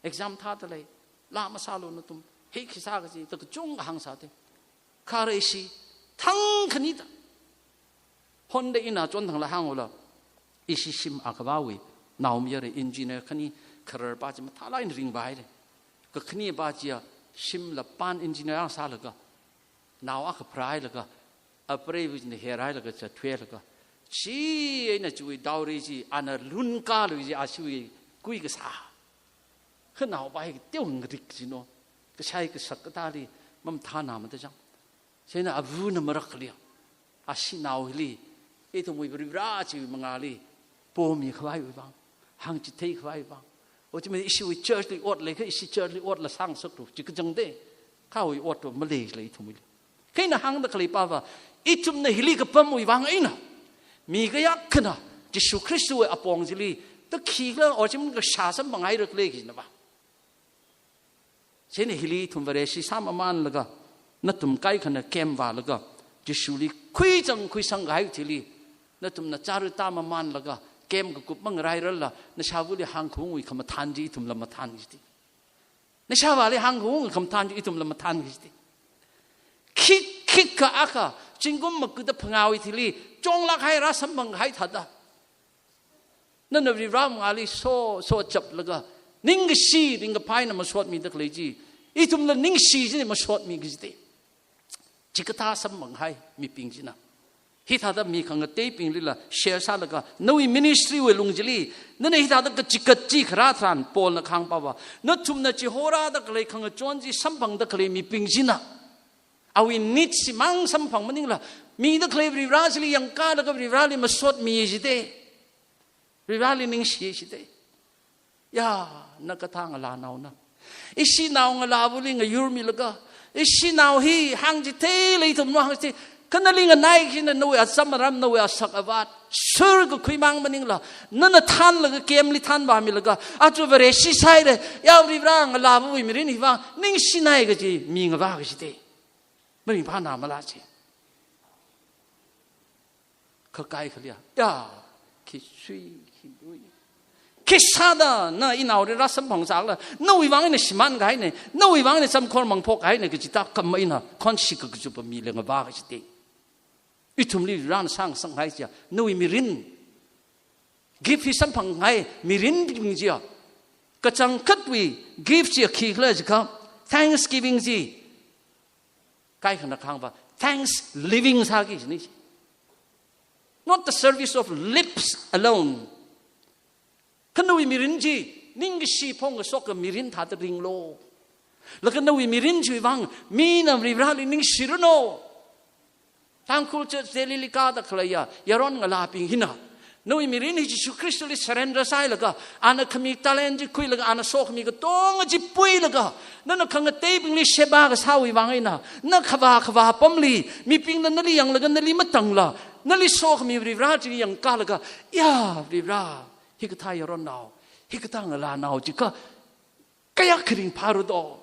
exam thāda lei, laa masālu nathum, hi khi sā kaji, da kachungkha hāngsāda. Kha ara ishi thang khanida. Honda ina chonthangla hānghaola, ishi shim akhavawui naomayara engineer khani khararpa chi mathālāk eina ringvāhaira. Kakhanipa chiya shimla pan engineer akha sālaga, nao akha pharāhailaga, apreiva china herhailaga zatthuilaga, chieina chiwui dowry chi ana lunkālui kaji ashiwui kui kasā. Kha naopa hi kateo ngarik kajina, kashai kasak katāli mamathānamada chang. Chieina avana marakliya, ashi nao hili ithumwui Varivara chiwui mangāli pomikhavaiwui vang, hāngchitheikhavaiwui vang. Ochi mai ishiwui church li ot leikha, ishi church li otla sāngasaklu, chi kachangda. Khawui ot va maleila ithumwuili. Kha ina hāngda khaleipava, ithumna hili kapamwui vang eina mi kayākhana Jishu Khristawui apong chili da khikhala, ochi mai kashā samphanghaira khala kajinava. Chieina hili ithum Vareshi sāmamanlaga, nathum kaikhana camp vālaga, Jishuli khuichang khuisang kahai thili, nathumna chara tāmamanlaga, camp kakup mangarai rarla, nashāvali hāngkhaungwui khamathān chi ithumla mathān kajiti. Nashāvali hāngkhaungwui khamathān chi ithumla mathān kajiti. Khik khikha akha, zingkum makuda phangāwui thili chonglāk haira samphang kahai thāda. Nana Varivara mangāli so, so chaplaga, ningkashi ringkaphā eina masotmida khalei chi, ithumla ningshi china masotmi kajite. Chikathā samphang kahai mibing china. Hithāda mi khangateibinglila share sālaga, nawui ministry wui lung chili, nana hithāda kachikat chi kharā tharan Paulna kahāngpava, nathumna chihorāda khalei khangachon chi samphangda khalei mibing china, awui needs chi mang samphang maningla, mida khalei Varivara chili yangkālaga Varivarali masotmi jite. Varivarali ningshi jite. Ya, na kathā ngalānaona. Ishi nao ngalāvali ngayurmilaga, ishi nao hi hāngchithei lei ithum hāngchithei. Kha nali nganai kajina nawui acham aram, nawui asak avat, sur kakhuimang maningla, nana thānlaga camp li thānvāmilaga, aja Vareshi sāhaira, ya Varivara ngalāvawui mirin hi vang ningshinai kaji mi ngavā kajite. Maringphānamala chi. Kha kaikhaliya, ya, khi sui, khi lui. Khi sāda na inaoli rāsamphang sākhala, nawui vang eina shimān kahaina, nawui vang eina chamkhor mangphok kahaina, kachithā khamei eina khonshik kachupa mila ngavā kajite. Ithumli Varena sāngasakngai chiya, nawui mirin. Gift hi samphang ngai mirin bing chiya. Kachangkhatwui gift chiya khikhala jiakha, thanksgiving chi. Kaikhana kahāngva, thanks living sāki kajina. Not the service of lips alone. Kha nawui mirin chi, ningkashi phongkashok mirin thāda ringlu. Laga nawui mirin chiwui vang, mina Varivarali ningshiranu. Tangkhul Church Delhi li kāda khaleiya yaron ngalābing hina, nawui mirin hi Jishu Khristali surrender sāhailaga, ana khami talent chi khuilaga, ana sokhami katonga chi puilaga, nana khangateibingli sheba kasāwui vang eina, na khavā khavā apamli, mibingna nali yanglaga nali matangla, nali sokhami Varivara chi yangkālaga, ya Varivara, hikathā yaronnao, hikathā ngalānao jiakha, kayākha ringphāra do.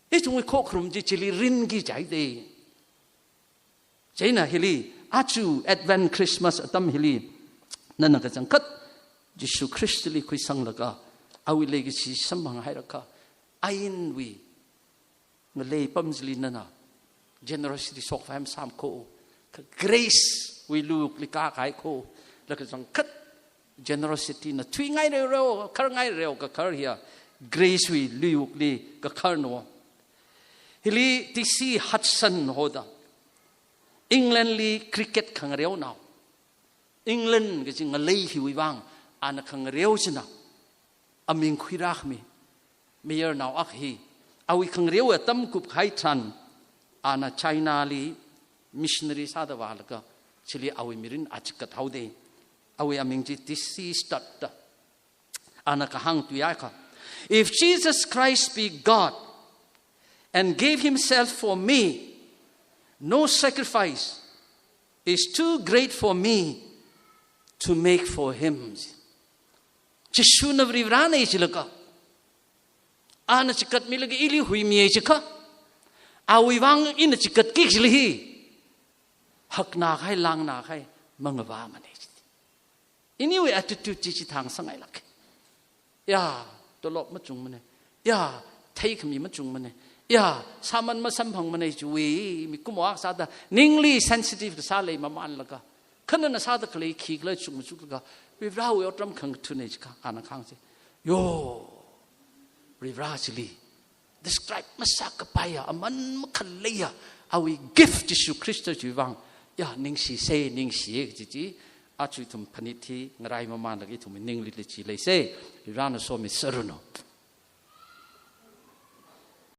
Ithumwui khokharum chi chili rinki jaide. Chieina hili, aja Advent Christmas atam hili, nana kachangkhat Jishu Khristali khuisanglaga, awui leikashi samphang hairakha, ainwui ngalei pam chili nana generosity shokvai masāmkho, kha grace wui luwukli kākahai kho, laga kachangkhat generosity na thuingai reo reo, kharngai reo kakhar hiya, grace wui luwukli kakharna. Hili T C Hudson hoda, England li cricket khangareonao. England kachi ngalei hiwui vang, ana khangareo china aming khuirākhami mayarnao akha hi, awui khangareo atam kupkahai tharan, ana China li missionary sāda vālaga, chili awui mirin a chikathaoda. Awui aming chi T C Studd da. Ana kahāng tui akha: "If Jesus Christ be God and gave himself for me, no sacrifice is too great for me to make for him." Jishuna Varivarāna jilaga, ana chikatmilaga ili huimiya jiakha, awui vang ina chikatki kajili hi hakna kahai, langna kahai mangavāmana ji. Iniwui attitude chi chithāngasakngailāka. Ya, tolop machungmana. Ya, theikhami machungmana. Ya, sāman masamphangmana chiwui mikumo akha sāda ningli sensitive kasā leimamanlaga, khanana sāda khalei khikhala chukmachuklaga, Varivarāwui otram khangathāna jiakha, ana kahāng chi, yo, Varivarā chili describe masākapaiya, aman makhaleiya awui gift Jishu Khrista chiwui vang, ya, ningshisa, ningshiya kaji chi, aja ithum phanit hi ngaraimamanlaga ithum ningli lechi leisa. Varivarāna somi sāranu.